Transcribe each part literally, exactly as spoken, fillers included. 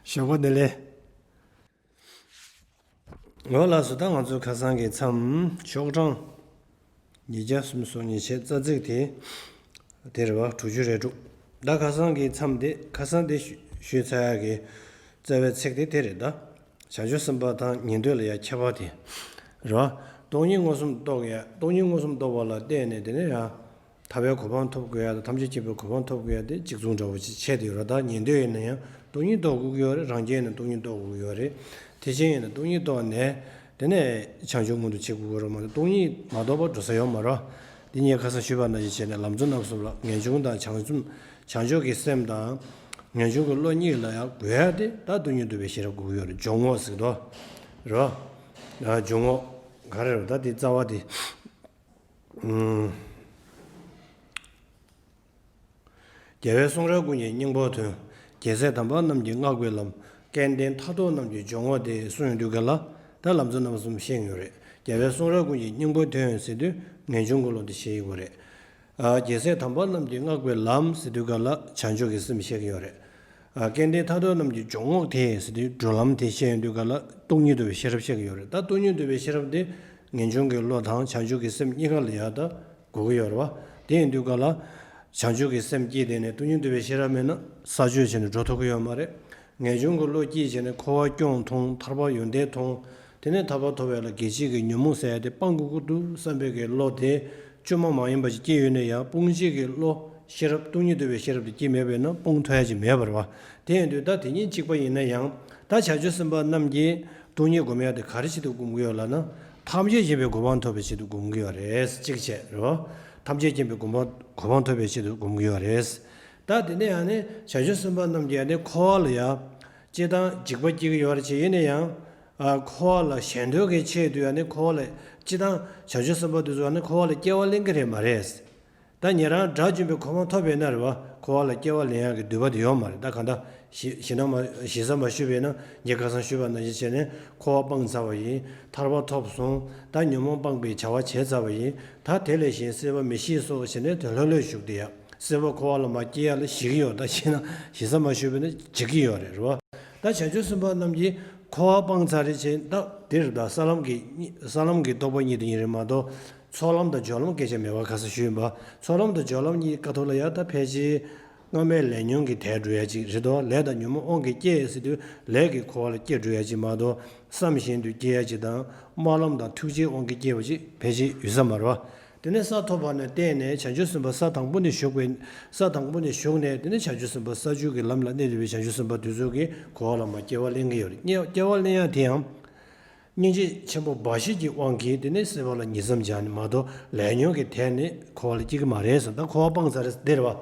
ཞོགས་པ་བདེ་ལེགས། འོ་ལགས་སོ། ད་ང་ཚོ་ཁ་སང་གི་མཚམས་ཤོག་གྲངས་ཉིས་བརྒྱ་སུམ་ཅུ་སོ་གཉིས་བྱས་རྩ་ཚིག་དེ་དེ་རེད་བ། དྲུག་ཅུ་རེ་དྲུག་ད་ཁ་སང་གི་མཚམས་དེ་ཁ་སང་དེ་ཞུ་ཞུས་ཚར་ཡག་གི་རྩ་བའི་ཚིག་དེ་དེ་རེད་ད། བྱང་ཆུབ་སེམས་དཔའ་དང་ཉན་ཐོས་ལ་ཡང་ཁྱད་པར་དེ་རེད་བ། སྟོང་ཉིད་མངོན་སུམ་རྟོགས་ཡ། སྟོང་ཉིད་མངོན་སུམ་རྟོགས་པ་ལ་བརྟེན་ནས་དེ་ནས་ཡང་ཐར་པའི་གོ་འཕང་ཐོབ་དགོས་ཡ་དང་ཐམས་ཅད་མཁྱེན་པའི་གོ་འཕང་ཐོབ་དགོས་ཡ་དེ་གཅིག་མཚུངས་འདྲ་བོ་ཅིག་བྱས་དེ་ཡོད་རེད། ད་ཉན་ཐོས་ཡིན་ན་ཡང་སྟོང་ཉིད་རྟོགས་དགོས་ཀྱི་ཡོད་རེད། རང་རྒྱལ་ཡིན་ན་སྟོང་ཉིད་རྟོགས་དགོས་ཀྱི་ཡོད་རེད། ཐེག་ཆེན་ཡིན་ན་སྟོང་ཉིད་རྟོགས་ནས་དེ་ནས་བྱང་ཆུབ་མངོན་དུ་བྱེད་དགོས་ཀྱི་ཡོད་རེད་མ་གཏོགས་སྟོང་ཉིད་མ་རྟོགས་པར་འགྲོ་ས་ཡོད་མ་རེད། འདི་ངས་ཁ་སང་ཞུས་པ་ནང་བཞིན་བྱས་ནས་ལམ་གཙོ་རྣམ་གསུམ་ལ་ངེས་འབྱུང་དང་བྱང་སེམས་བྱང་ཆུབ་ཀྱི་སེམས་དང་ངེས་འབྱུང་གི་བློ་གཉིས་ལ་ཡང་དགོས་ཡ་དེ་ད་སྟོང་ཉིད་རྟོགས་པའི་ཤེས་རབ་དགོས་ཀྱི་ཡོད་རེད། སྦྱོར་དངོས་ཟེར་གྱི་འདུག་རེད་བ། ཨ། སྦྱོར་དངོས་ག་རེ་རེད། ད་དེ་རྩ་བ་དེ། ཨུམ། རྒྱལ་བའི་གསུང་རབ་ཀུན་གྱི་སྙིང་པོ་དོན། རྒྱལ་སྲས་དམ་པ་རྣམས་ཀྱིས་བསྔགས་པའི་ལམ། སྐལ་ལྡན་མཐར་ཐུག་རྣམས་ཀྱི་སྦྱོར་དངོས་དེ་གསུངས་ཡོང་དུས་ག་ལ་ད་ལམ་གཙོ་རྣམ་གསུམ་བཤད་ཡོད་རེད། རྒྱལ་བའི་གསུང་རབ་ཀུན་གྱི་སྙིང་པོ་དོན་ཟེར་དུས་ངེས་འབྱུང་གི་བློ་དེ་བཤད་ཡོད་རེད། ཨ། རྒྱལ་སྲས་དམ་པ་རྣམས་ཀྱིས་བསྔགས་པའི་ལམ་ཟེར་དུས་ག་ལ་བྱང་ཆུབ་ཀྱི་སེམས་བཤད་ཀྱི་ཡོད་རེད། ཨ། སྐལ་ལྡན་མཐར་ཐུག་རྣམས་ཀྱི་སྦྱོར་དངོས་དེ་ཟེར་དུས་སྦྱོར་ལམ་དེ་བཤད་ཡོང་དུས་ག་ལ་སྟོང་ཉིད་རྟོགས་པའི་ཤེས་རབ་བཤད་ཀྱི་ཡོད་རེད། ད་སྟོང་ཉིད་རྟོགས་པའི་ཤེས་རབ་དེ་ངེས་འབྱུང་གི་བློ་དང་བྱང་ཆུབ་ཀྱི་སེམས་གཉིས་ཀ་ལ་ཡང་ད་དགོས་ཀྱི་ཡོད་རེད་བ། དེ་ཡིན་དུས་ག་ལ་བྱང་ཆུབ་ཀྱི་སེམས་སྐྱེས་དེ་ནས་སྟོང་ཉིད་རྟོགས་པའི་ཤེས་རབ་མེད་ན་ས་ཆོད་བྱས་ནས་འགྲོ་ཐུབ་ཀྱི་ཡོད་མ་རེད། ངེས་འབྱུང་གི་བློ་སྐྱེས་བྱས་ནས་འཁོར་བ་སྐྱོང་མཐོང་། ཐར་པ་ཡོན་ཏན་མཐོང་། དེ་ནས་ཐར་པ་ཐོབ་པ་ལ་དགེ་བྱེད་ཀྱི་ཉོན་མོངས་ཟེར་ཡ་དེ་སྤང་དགོས་ཀྱི་འདུག་བསམ་པའི་གི་བློ་དེ་བཅོས་མ་མ་ཡིན་པ་ཞིག་སྐྱེས་ཡོད་ན་ཡང་སྤོང་བྱེད་ཀྱི་བློ་ཤེས་རབ་སྟོང་ཉིད་རྟོགས་པའི་ཤེས་རབ་དེ་སྐྱེས་མེད་པས་ན་སྤོང་ཐུབ་ཡ་ཅིག་མེད་པ་རེད་བ། དེ་ཡིན་དུས་ད་དེ་གཉིས་གཅིག་པ་ཡིན་ན་ཡང་ད་བྱང་ཆུབ་སེམས་དཔའ་རྣམས་ཀྱིས་སྟོང་ཉིད་སྒོམ་ཡ་དེ་ག་རེ་བྱེད་དུ་སྒོམ་གྱི་ཡོད་ལབ་ན། ཐམས་ཅད་མཁྱེན་པའི་གོ་འཕང་ཐོབ་པའི་ཆེད་དུ་སྒོམ་གྱི་ཡོད་རེད། གཅིག་བྱས་རེད་བ། ཐམས་ཅད་མཁྱེན་པའི་གོ་འཕང་གོ་འཕང་ཐོབ་པའི་ཆེད་དུ་སྒོམ་གྱི་ཡོད་རེད། ད་དེ་ནས་ཡང་ནི་བྱང་ཆུབ་སེམས་དཔའ་རྣམས་ཀྱིས་ཡང་ནི་འཁོར་བ་ལ་ཡང་སྤྱིར་བཏང་འཇིགས་པ་སྐྱེ་གི་ཡོད་རེད་ཅེས། ཡིན་ན་ཡང་ཨ་འཁོར་བ་ལ་ཞེ་འདོད་ཀྱི་ཆེད་དུ་ཡང་ནི་འཁོར་བ་ལ་སྤྱིར་བཏང་བྱང་ཆུབ་སེམས་དཔའ་དེ་ཚོ་ཡང་ནི་འཁོར་བ་ལ་སྐྱེ་བ་ལེན་གྱི་རེད་མ་རེད། ད་ཉེ་རང་དགྲ་བཅོམ་པའི་གོ་འཕང་ཐོབ་པས་ན་རེད་བ། འཁོར་བ་ལ་སྐྱེ་བ་ལེན་ཡག་གི་འདོད་པ་དེ་ཡོད་མ་རེད། ད་གང་ལྟར་ཞེ་ཞེ་ན་མ་ཞེ་ས་མ་ཞུས་པས་ན་ངས་ཁ་སང་ཞུས་པ་ནང་བཞིན་བྱས་ནས་འཁོར་བ་སྤངས་ཚར་བ་ཡིན། ཐར་པ་ཐོབ་སོང་། ད་ཉོན་མོངས་སྤངས་པའི་བྱ་བ་བྱས་ཚར་བ་ཡིན། ད་དེ་ལས་གཞན་སྲིད་པ་མི་ཤེས་སོ་བྱས་ནས་དོན་ལྷོད་ལྷོད་བཞུགས་བསྡད་ཡ། སྲིད་པ་འཁོར་བ་ལ་མ་སྐྱེ་ཡ་ལ་ཞེད་ཀྱི་ཡོད། ད་ཞེ་ན་ཞེ་ས་མ་ཞུས་པས་ན་འཇིགས་ཀྱི་ཡོད་རེད་རེད་བ། ད་བྱང་ཆུབ་སེམས་དཔའ་རྣམས་ཀྱིས་འཁོར་བ་སྤངས་ཚར་རེད་བྱས། ད་འདིར་ད་ས་ལམ་གྱི་ས་ལམ་གྱི་རྟོགས་པ་གཉིས་དེ་གཉིས་རེད་མ་གཏོགས། ཚོགས་ལམ་དང་སྦྱོར་ལམ་སྐད་ཆ་མེད་པ་ཁ་སང་ཞུས་ཡིན་པ། ཚོགས་ལམ་དང་སྦྱོར་ལམ་གཉིས་ཀ་ཐོག་ལ་ཡང་ད་ཕལ་ཆེར་སྔ་མའི་ལས་ཉོན་གྱི་དལ་འགྲོ་ཡ་ཅིག་རེད་དོ། ལས་དང་ཉོན་མོངས་དབང་གིས་སྐྱེས་ཟེར་དུས་ལས་ཀྱི་འཁོར་བ་ལ་སྐྱེ་འགྲོ་ཡ་ཅིག་མ་གཏོགས། བསམ་བཞིན་དུ་སྐྱེ་ཡ་ཅིག་དང་སྨོན་ལམ་དང་ཐུགས་རྗེའི་དབང་གིས་སྐྱེ་བ་ཅིག་ཕལ་ཆེར་ཡོད་ས་མ་རེད་བ། དེ་ནས་ས་ཐོབ་པ་ནས་བརྟེན་ནས་བྱང་ཆུབ་སེམས་དཔའ་ས་དང་པོ་ནས་ཞུགས་པའི་ས་དང་པོ་ནས་ཞུགས་ནས་དེ་ནས་བྱང་ཆུབ་སེམས་དཔའ་ས་བཅུ་གི་ལམ་ལ་གནས་ཐུབ་པའི་བྱང་ཆུབ་སེམས་དཔའ་དེ་ཚོ་གིས་འཁོར་བ་ལ་མ་སྐྱེ་བ་ལེན་གྱི་ཡོད་རེད། སྐྱེ་བ་ལེན་ཡ་དེ་ཡང་། སྙིང་རྗེ་ཆེན་པོ་འབའ་ཞིག་གི་དབང་གིས་དེ་ནས་སྲིད་པ་ལ་ཉིང་མཚམས་སྦྱར་ནས་མ་གཏོགས་ལས་ཉོན་གྱི་དལ་ནས་འཁོར་བ་ལ་སྐྱེ་གི་མ་རེད་ཟེར། ད་འཁོར་བ་སྤངས་ཚར་རེད་བ།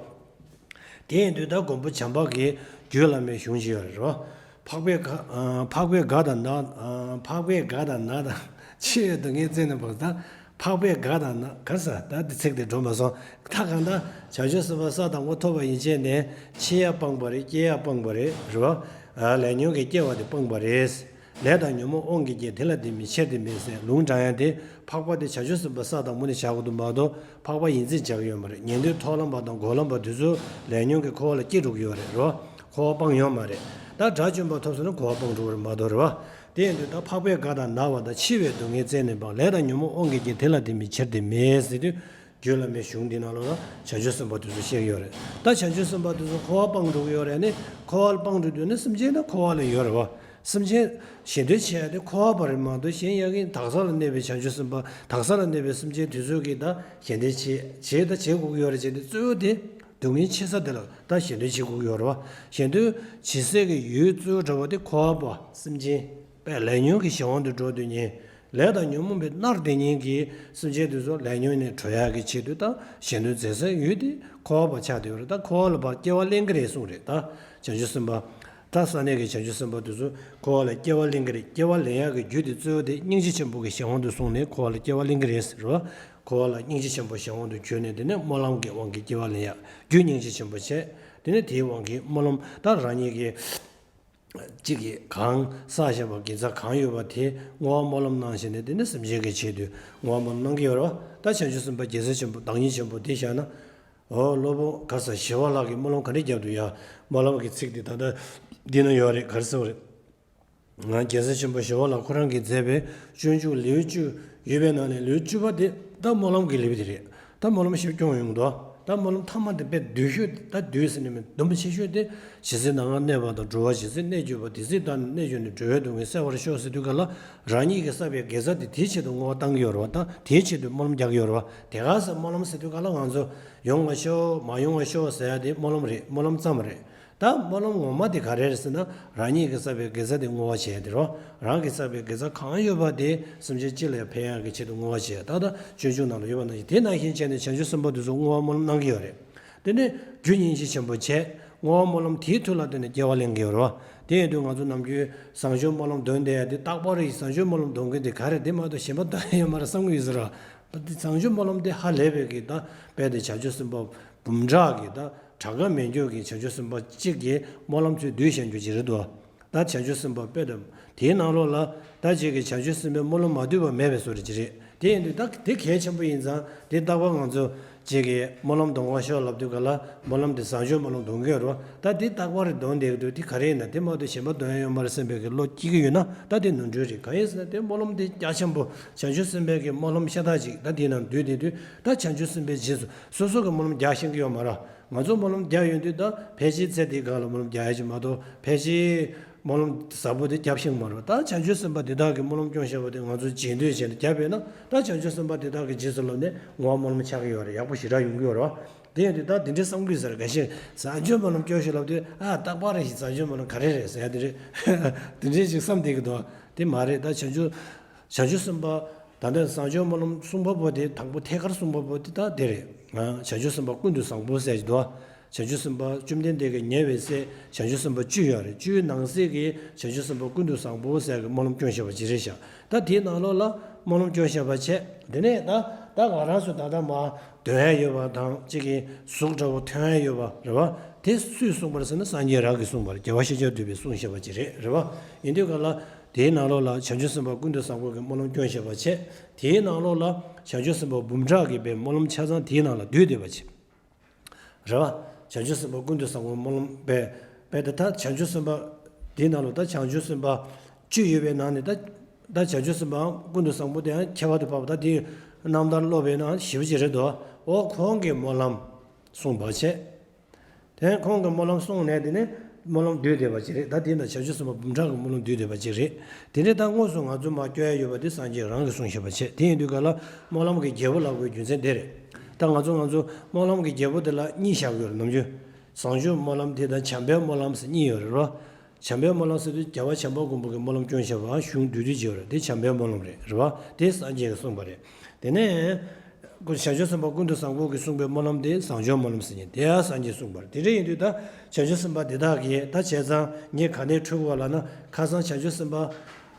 དེ་ཡིན་དུས་ད་མགོན་པོ་བྱམས་པ་གི་རྒྱུད་བླ་མའི་གཞུང་ཅིག་ཡོད་རེད་བ། འཕགས་པའི་དགའ་ཨ་འཕགས་པའི་དགའ་དང་ན་ཨ་འཕགས་པའི་དགའ་དང་ན་དང་འཆི་བའི་སྡུག་བསྔལ་བཙལ་ནས་འབངས་དང་འཕགས་པའི་དགའ་དང་ན་ག་ས་ད་འདི་ཚིག་དེ་འགྲོ་མ་སོང་། ད་གང་ལྟར་བྱང་ཆུབ་སེམས་དཔའ་ས་དང་པོ་ཐོབ་པ་ཡན་ཆད་ནས་འཆི་ཡ་སྤངས་པ་རེད། སྐྱེ་ཡ་སྤངས་པ་རེད་རེད་བ། ཨ་ལས་ཉོན་གྱི་སྐྱེ་བ་དེ་སྤངས་པ་རེད། ལས་དང་ཉོན་མོངས་དབང་གིས་སྐྱེས། དེ་ལ་དེ་མིན་ཕྱིར་དེ་མེད་ཟེར་ལུང་དྲངས་ཡ་དེ་འཕགས་པ་དེ་བྱང་ཆུབ་སེམས་དཔའ་ས་དང་པོ་ནས་བཞག་དགོས་འདུག་མ་གཏོགས་འཕགས་པ་ཡིན་ཚད་བཞག་གི་ཡོད་མ་རེད། ཉན་ཐོས་མཐོང་ལམ་པ་དང་འགོག་ལམ་པ་དེ་ཚོ་ལས་ཉོན་གྱི་འཁོར་བ་ལ་སྐྱེ་འགྲོ་གི་ཡོད་རེད་རོ། འཁོར་བ་སྤངས་ཡོད་མ་རེད། ད་དགྲ་བཅོམ་པ་ཐོབ་སོང་ན་འཁོར་བ་སྤངས་འགྲོ་གི་རེད་མ་གཏོགས་རེད་བ། དེ་ཡིན་དུས་ད་འཕགས་པའི་དགའ་དང་ན་བ་དང་འཆི་བའི་སྡུག་བསྔལ་བཙལ་ནས་འབངས། ལས་དང་ཉོན་མོངས་དབང་གིས་སྐྱེས། དེ་ལ་དེ་མིན་ཕྱིར་དེ་མེད་ཟེར་དུས། རྒྱུད་བླ་མའི་གཞུང་འདི་ནང་ལོགས་ལ་བྱང་ཆུབ་སེམས་དཔའ་དེ་ཚོ་བཤད་ཀྱི་ཡོད་རེད། ད་བྱང་ཆུབ་སེམས་དཔའ་དེ་ཚོ་འཁོར་བ་སྤངས་འགྲོ་གི་ཡོད་རེད། ནི་འཁོར་བ་སྤངས་འགྲོ་དུས་ནི་སེམས་ཅན་ད་འཁོར་བ་ལ་ཡོད་རེད་བ། སེམས་ཅན་ཞེ་འདོད་ཆེ་ཡ་དེ་འཁོར་བ་པ་རེད་མ་གཏོགས་གཞན་ཡང་གི་དག་ས་ལ་གནས་པའི་བྱང་ཆུབ་སེམས་དཔའ་དག་ས་ལ་གནས་པའི་སེམས་ཅན་དེ་ཚོ་གིས་ད་ཞེ་འདོད་ཆེ་བྱེད་ད་བྱེད་དགོས་ཀྱི་ཡོད་རེད་ཅེས་ནི་གཙོ་བོ་དེ་སྡུག་བསྔལ་ཆེ་ས་དེ་ལ་ད་ཞེ་འདོད་བྱེད་དགོས་ཀྱི་ཡོད་རེད་བ། ཞེ་འདོད་བྱེད་སའི་གི་ཡུལ་གཙོ་བོ་འདྲ་བོ་དེ་འཁོར་བ་པ་སེམས་ཅན་པས་ལས་ཉོན་གྱི་གཞན་དབང་དུ་འགྲོ་དུས་ཉེ། ལས་དང་ཉོན་མོངས་པའི་མནར་དེ་ཉིད་ཀྱིས་སེམས་ཅན་དེ་ཚོ་ལས་ཉོན་ནས་གྲོལ་ཡག་གི་ཆེད་དུ་ད་གཞན་དོན་མཛད་སའི་ཡུལ་དེ་འཁོར་བ་པ་ཆགས་བསྡད་ཡོད་རེད། ད་འཁོར་བ་ལ་ཕར་སྐྱེ་བ་ལེན་གྱི་རེད་གསུངས་རེད། ད་བྱང་ཆུབ་སེམས་དཔའ་ད་ས་གནས་ཀྱི་བྱང་ཆུབ་སེམས་དཔའ་དེ་ཚོ་འཁོར་བ་ལ་སྐྱེ་བ་ལེན་གྱི་རེད། སྐྱེ་བ་ལེན་ཡག་གི་རྒྱུ་དེ་གཙོ་བོ་དེ་སྙིང་རྗེ་ཆེན་པོ་གི་གཞན་དབང་དུ་སོང་ནས་འཁོར་བ་ལ་སྐྱེ་བ་ལེན་གྱི་རེད་ཟེར་བ། འཁོར་བ་ལ་སྙིང་རྗེ་ཆེན་པོ་གཞན་དབང་དུ་གྱུར་ནས་དེ་ནས་སྨོན་ལམ་གྱི་དབང་གིས་སྐྱེ་བ་ལེན་ཡག་རྒྱུ་སྙིང་རྗེ་ཆེན་པོ་བྱས། དེ་ནས་དེའི་དབང་གིས་སྨོན་ལམ་ད་རང་ཉིད་ཀྱི་གཅིག་གིས་གང་བསགས་བཞག་པ་དགེ་རྩ་གང་ཡོད་པ་དེ་བསྔོ་བ་སྨོན་ལམ་གནང་བཞིན་ནས་དེ་ནི་སེམས་ཅན་གྱི་ཆེད་དུ་བསྔོ་བ་སྨོན་ལམ་གནང་གི་ཡོད་རེད་བ། ད་བྱང་ཆུབ་སེམས་དཔའ་རྒྱལ་སྲས་ཆེན་པོ་བདག་ཉིད་ཆེན་པོ་དེ་བཞག་ན། འོ་སློབ་དཔོན་ག་ས་ཞི་བ་ལྷ་གིས་སྨོན་ལམ་ག་འདྲས་བརྒྱབ་འདུག་ཡ། སྨོན་ལམ་གྱི་ཚིག་དེ་ད་ལྟ་ འདི་ན་ཡོད་རེད། ག་རེ་ཟེར་བ་རེད། ང་རྒྱལ་སྲས་ཆེན་པོ་ཞི་བ་ལྷ་ཁོ་རང་གིས་མཛད་པའི་སྤྱོད་འཇུག་ལེའུ་བཅུ་ཡོད་པའི་ནང་ནས་ལེའུ་བཅུ་པ་དེ་ད་སྨོན་ལམ་གྱི་ལེའུ་དེ་རེད། ད་སྨོན་ལམ་ཞིག་སྐྱོང་ཡོང་གི་འདུག་ད་སྨོན་ལམ་ཐ་མ་དེ་དཔེ་བསྡུས་ཤོས་དེ། ད་བསྡུས་ཟེར་ནས་མིན། དུམ་བུ་ཆེ་ཤོས་དེ། ཇི་སྲིད་ནམ་མཁའ་གནས་པ་དང་། འགྲོ་བ་ཇི་སྲིད་གནས་གྱུར་པ། དེ་སྲིད་བདག་ནི་གནས་གྱུར་ནས། འགྲོ་བའི་སྡུག་བསྔལ་སེལ་བར་ཤོག་ཟེར་དུས་ག་ལ། རང་ཉིད་ཀྱིས་བསགས་པའི་དགེ་རྩ་དེ་དེའི་ཆེད་དུ་བསྔོ་བ་བཏང་གི་ཡོད་རེད་བ། ད་དེའི་ཆེད་དུ་སྨོན་ལམ་རྒྱག་གི་ཡོད་རེད་བ། དེ་ག་ཟེར། སྨོན་ལམ་ཟེར་དུས་ག་ལ་ང་ཚོ་ཡོང་བར་ཤོག་མ་ཡོང་བར་ཤོག་ཟེར་ཡ་དེ་སྨོན་ལམ་རེད། སྨོན་ལམ་ཙམ་རེད། ད་སྨོན་ལམ་ངོ་མ་དེ་ག་རེ་རེད་ཟེར་ན། རང་ཉིད་ཀྱིས་བསགས་པའི་དགེ་རྩ་དེ་བསྔོ་བ་བྱས་དེ་རོ། རང་གིས་བསགས་པའི་དགེ་རྩ་གང་ཡོད་པ་དེ་སེམས་ཅན་སྤྱི་ལ་ཡང་ཕན་ཡག་གི་ཆེད་དུ་བསྔོ་བ་བྱས། ད་ལྟ་སྤྱོད་འཇུག་ནང་ལ་ཡོད་པ་ནང་བཞིན། དེ་ནང་བཞིན་བྱས་ནས་བྱང་ཆུབ་སེམས་དཔའ་དེ་ཚོ་བསྔོ་བ་སྨོན་ལམ་གནང་གི་ཡོད་རེད། དེ་ནས་རྒྱུ་སྙིང་རྗེ་ཆེན་པོ་བྱས། བསྔོ་བ་སྨོན་ལམ་དེའི་མཐུ་ལ་བརྟེན་ནས་སྐྱེ་བ་ལེན་གྱི་ཡོད་རེད་བ། དེ་ཡིན་དུས་ང་ཚོ་ནམ་རྒྱུན་བཟང་སྤྱོད་སྨོན་ལམ་འདོན་བསྡད་ཡ་དེ། རྟག་པར་བཟང་སྤྱོད་སྨོན་ལམ་འདོན་མཁན་དེ་ག་རེ་རེད། དེ་མ་གཏོགས་གཞན་པ་འདོན་ཡ་ཡོད་མ་རེད་བསམ་གྱི་ཡོད་ས་རེད་བ། ད་དེ་བཟང་སྤྱོད་སྨོན་ལམ་དེ་ཧ་ལས་པའི་གི། ད་དཔེ་དེ་བྱང་ཆུབ་སེམས་དཔའ་འབུམ་ཕྲག་གི། ད་གྲངས་ཀ་མེད་མཁན་གྱི་བྱང་ཆུབ་སེམས་དཔའ་གཅིག་གིས་སྨོན་ལམ་ཚུར་བསྡུས་བཞག་རྒྱུ་ཅིག་རེད་འདུག་ད་བྱང་ཆུབ་སེམས་དཔའ་དཔེ་དང་དེའི་ནང་ལོགས་ལ། ད་གཅིག་གིས་བྱང་ཆུབ་སེམས་དཔའི་སྨོན་ལམ་མ་བསྡུས་པ་མེད་པའི་བཟོ་འདྲ་ཅིག་རེད། དེ་ཡིན་དུས་ད་དེ་གལ་ཆེན་པོ་ཡིན་ཙང་། དེ་རྟག་པར་ང་ཚོ་གཅིག་གིས་སྨོན་ལམ་འདོན་ག་ཤོག་ལབ་དུས་ག་ལ། སྨོན་ལམ་དེ་བཟང་སྤྱོད་སྨོན་ལམ་འདོན་གྱི་ཡོད་རེད་བ། ད་དེ་རྟག་པར་འདོན་བསྡད་དུས་དེ་ག་རེ་ཡིན་ན། དེ་མ་གཏོགས་གཞན་པ་འདོན་ཡ་ཡོད་མ་རེད་བསམ་པའི་གི་བློ་སྐྱེ་གི་ཡོད་ན། ད་དེ་ནོར་འཁྲུལ་རེད། གང་ཡིན་ཟེར་ན། དེ་སྨོན་ལམ་དེ་རྒྱ་ཆེན་པོ། བྱང་ཆུབ་སེམས་དཔའི་གི་སྨོན་ལམ་ཤ་སྟག་ཅིག་ད་དེའི་ནང་བསྡུས་བསྡད་དུས། ད་བྱང་ཆུབ་སེམས་དཔའི་རྗེས་སུ་སོ་སོ་གི་སྨོན་ལམ་རྒྱག་ཤེས་ཀྱི་ཡོད་མ་རེད། ང་ཚོ་སྨོན་ལམ་རྒྱག་ཡོང་དུས་ད་ཕལ་ཆེར་ཚེ་འདིའི་སྒང་ལ་སྨོན་ལམ་རྒྱག་ཡ་ཅིག་མ་གཏོགས། ཕལ་ཆེར་སྨོན་ལམ་ཟབ་པོ་དེ་རྒྱབ་ཤེས་ཀྱི་མ་རེད། ད་བྱང་ཆུབ་སེམས་དཔའ་དེ་དག་གིས་སྨོན་ལམ་སྐྱོང་བཞག་པ་དེ་ང་ཚོས་རྗེས་ཟློས་བྱས་ནས་བརྒྱབ་པས་ན། ད་བྱང་ཆུབ་སེམས་དཔའ་དེ་དག་གི་རྗེས་སུ་ལབ་ནས་བསྔོ་བ་སྨོན་ལམ་ཆགས་ཀྱི་ཡོད་རེད། ཡག་པོ་ཞེ་དྲག་ཡོང་གི་ཡོད་རེད་བ། དེ་ཡིན་དུས་ད་དེ་འདྲའི་བསམ་གྱི་ཡོད་ས་རེད། འགའ་ཤས་བཟང་སྤྱོད་སྨོན་ལམ་སྐྱོང་ཞིག་ལབ་དུས། ཨ། རྟག་པར་རེ་ཞིག་བཟང་སྤྱོད་སྨོན་ལམ་ག་རེ་རེད་ཟེར་ཡ་དེ་རེད། དེ་འདྲའི་ཞིག་བསམ་བསྡད་ཀྱི་འདུག་དེ་མ་རེད། ད་བྱང་ཆུབ། བྱང་ཆུབ་སེམས་དཔའ། ད་ལྟ་བཟང་སྤྱོད་སྨོན་ལམ་གསུང་བ་པོ་དེ། དང་པོ་ཐད་ཀར་གསུང་བ་པོ་དེ་ད་དེ་རེད། ཨ། བྱང་ཆུབ་སེམས་དཔའ་ཀུན་ཏུ་བཟང་པོ་ཟེར་གྱི་འདུག་བྱང་ཆུབ་སེམས་དཔའ་བཅོམ་ལྡན་འདས་ཀྱིས་ཉེ་བའི་སྲས་བྱང་ཆུབ་སེམས་དཔའ་བཅུ་ཡོད་རེད། བཅུའི་ནང་གསེས་ཀྱི་བྱང་ཆུབ་སེམས་དཔའ་ཀུན་ཏུ་བཟང་པོ་ཟེར་གྱི་སྨོན་ལམ་སྐྱོང་བཞག་པ་ཅིག་རེད་ཤག་ད་དེའི་ནང་ལོགས་ལ་སྨོན་ལམ་སྐྱོང་བཞག་པ་བྱས། དེ་ནས་ད་ད་ང་རང་ཚོ་ད་ལྟ་མར་འདོན་ཡ་ཡོད་པ་དང་། གཅིག་གི་གཟུགས་འདྲ་བོ་ཐོན་ཡ་ཡོད་པ་རེད་བ། དེ་སུས་གསུངས་པ་རེད་ཟེར་ན། སངས་རྒྱས་རང་གིས་གསུངས་པ་རེད། རྒྱལ་བ་ཤཱཀྱ་ཐུབ་པས་གསུངས་བཞག་པ་ཅིག་རེད། རེད་བ། ཡིན་དུས་ག་ལ། དེའི་ནང་ལོགས་ལ་བྱང་ཆུབ་སེམས་དཔའ་ཀུན་ཏུ་བཟང་པོ་གིས་སྨོན་ལམ་སྐྱོང་བཞག་པ་བྱས། དེའི་ནང་ལོགས་ལ་བྱང་ཆུབ་སེམས་དཔའ་འབུམ་ཕྲག་གིས་པའི་སྨོན་ལམ་ཆ་ཚང་དེའི་ནང་ལ་བསྡུས་བསྡད་པ་བྱས། རེད་བ། བྱང་ཆུབ་སེམས་དཔའ་ཀུན་ཏུ་བཟང་པོའི་སྨོན་ལམ་པས། པས་ད་ད་བྱང་ཆུབ་སེམས་དཔའ་དེའི་ནང་ལ། ད་བྱང་ཆུབ་སེམས་དཔའ་བཅུ་ཡོད་པའི་ནང་ནས། ད་ད་བྱང་ཆུབ་སེམས་དཔའ་ཀུན་ཏུ་བཟང་པོ་དེའང་ཁྱད་པར་དུ་འཕགས་པ། ད་དེའི་རྣམ་ཐར་ཀློག་པའི་ནང་ཞེ་པོ་ཅིག་རེད་དོ། ཨོ། ཁོང་གིས་སྨོན་ལམ་གསུངས་པ་བྱས། དེ་ཁོང་གིས་སྨོན་ལམ་གསུངས་ནས། དེ་ནས་སྨོན་ལམ་བསྡུས་བསྡད་པ་ཅིག་རེད། ད་དེ་ན་བྱང་ཆུབ་སེམས་དཔའ་འབུམ་ཕྲག་གི་སྨོན་ལམ་བསྡུས་བསྡད་པ་ཅིག་རེད། དེ་འདྲའི་ད་དངོས་སུ་ང་ཚོ་མར་སྐྱོར་ཡ་ཡོད་པ་དེ་སངས་རྒྱས་རང་གིས་གསུངས་བཞག་པ་བྱས། དེ་ཡིན་དུས་ག་ལ། སྨོན་ལམ་གྱི་རྒྱལ་པོ་ལབ་དགོས་རྒྱུ་མཚན་དེ་རེད། ད་ང་ཚོ་ང་ཚོ་སྨོན་ལམ་གྱི་རྒྱལ་པོ་དེ་ལ་གཉིས་བཞག་གི་ཡོད་རེད། ནམ་རྒྱུན་བཟང་སྤྱོད་སྨོན་ལམ་དེ་དང་བྱམས་པའི་སྨོན་ལམ་ཟེར་གཉིས་ཡོད་རེད་རོ། བྱམས་པའི་སྨོན་ལམ་ཟེར་དུས་རྒྱལ་བ་བྱམས་པ་མགོན་པོ་གིས་སྨོན་ལམ་སྐྱོང་བཞག་པ་གཞུང་བསྡུས་བསྡུས་ཅིག་ཡོད་རེད། དེ་བྱམས་པའི་སྨོན་ལམ་རེད། རེད་བ། དེ་སངས་རྒྱས་ཀྱིས་གསུངས་པ་རེད། དེ་ནས་བྱང་ཆུབ་སེམས་དཔའ་ཀུན་ཏུ་བཟང་པོ་གིས་གསུངས་པའི་སྨོན་ལམ་དེ་བཟང་སྤྱོད་སྨོན་ལམ་ཟེར་མཁན་དེ་ཡང་སངས་རྒྱས་གསུངས་པ་རེད། དེ་འདྲ་ཡིན་དུས་ད་བྱང་ཆུབ་སེམས་དཔའ་དེ་དག་གིས་ད་བྱས་ཙང་ངས་ག་ནས་འཕྲོས་པ་ལབ་ན། ཁ་སང་བྱང་ཆུབ་སེམས་དཔའ་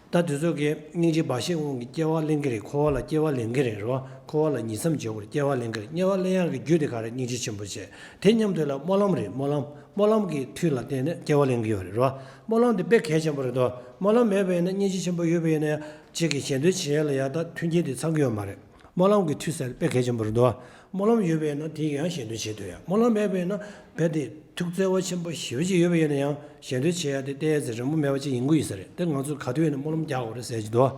ད་དེ་ཚོ་གིས་སྙིང་རྗེ་འབའ་ཞིག་དབང་གིས་སྐྱེ་བ་ལེན་གྱི་རེད། འཁོར་བ་ལ་སྐྱེ་བ་ལེན་གྱི་རེད། རེད་བ། འཁོར་བ་ལ་ཉིང་མཚམས་འཇོག་དགོས་རེད། སྐྱེ་བ་ལེན་གྱི་རེད། སྐྱེ་བ་ལེན་ཡག་གི་རྒྱུ་དེ་ག་རེ། སྙིང་རྗེ་ཆེན་པོ་བྱས། དེ་མཉམ་དུ་ལ་སྨོན་ལམ་རེད། སྨོན་ལམ། སྨོན་ལམ་གྱི་མཐུ་ལ་བརྟེན་ནས་སྐྱེ་བ་ལེན་གྱི་ཡོད་རེད། རེད་བ། སྨོན་ལམ་དེ་དཔེ་གལ་ཆེན་པོ་རེད་དོ། སྨོན་ལམ་མེད་པ་ཡིན་ན། སྙིང་རྗེ་ཆེན་པོ་ཡོད་པ་ཡིན་ན་ཡང་། གཅིག་གིས་གཞན་དོན་བྱེད་ཡ་ལ་ཡ་ད་མཐུན་རྐྱེན་དེ་ཚང་གི་ཡོད་མ་རེད། སྨོན་ལམ་གྱི་མཐུ་ཟེར་དཔེ་གལ་ཆེན་པོ་རེད་དོ། སྨོན་ལམ་ཡོད་པ་ཡིན་ན་དེ་ཡང་གཞན་དོན་བྱེད་ཐུབ་ཡ། སྨོན་ལམ་མེད་པ་ཡིན་ན་རྦད་དེ་ཐུགས་བརྩེ་བ་ཆེན་པོ་ཞེ་པོ་ཅིག་ཡོད་པ་ཡིན་ན་ཡང་། གཞན་དོན་བྱེད་ཡ་དེ་ཏོག་ཙམ་རན་པོ་མེད་པ་ཅིག་ཡིན་གྱི་ཡོད་ས་རེད། དེ་ང་ཚོས་ག་དུས་ཡིན་ན་སྨོན་ལམ་རྒྱག་དགོས་རེད་ཟེར་གྱི་འདུག་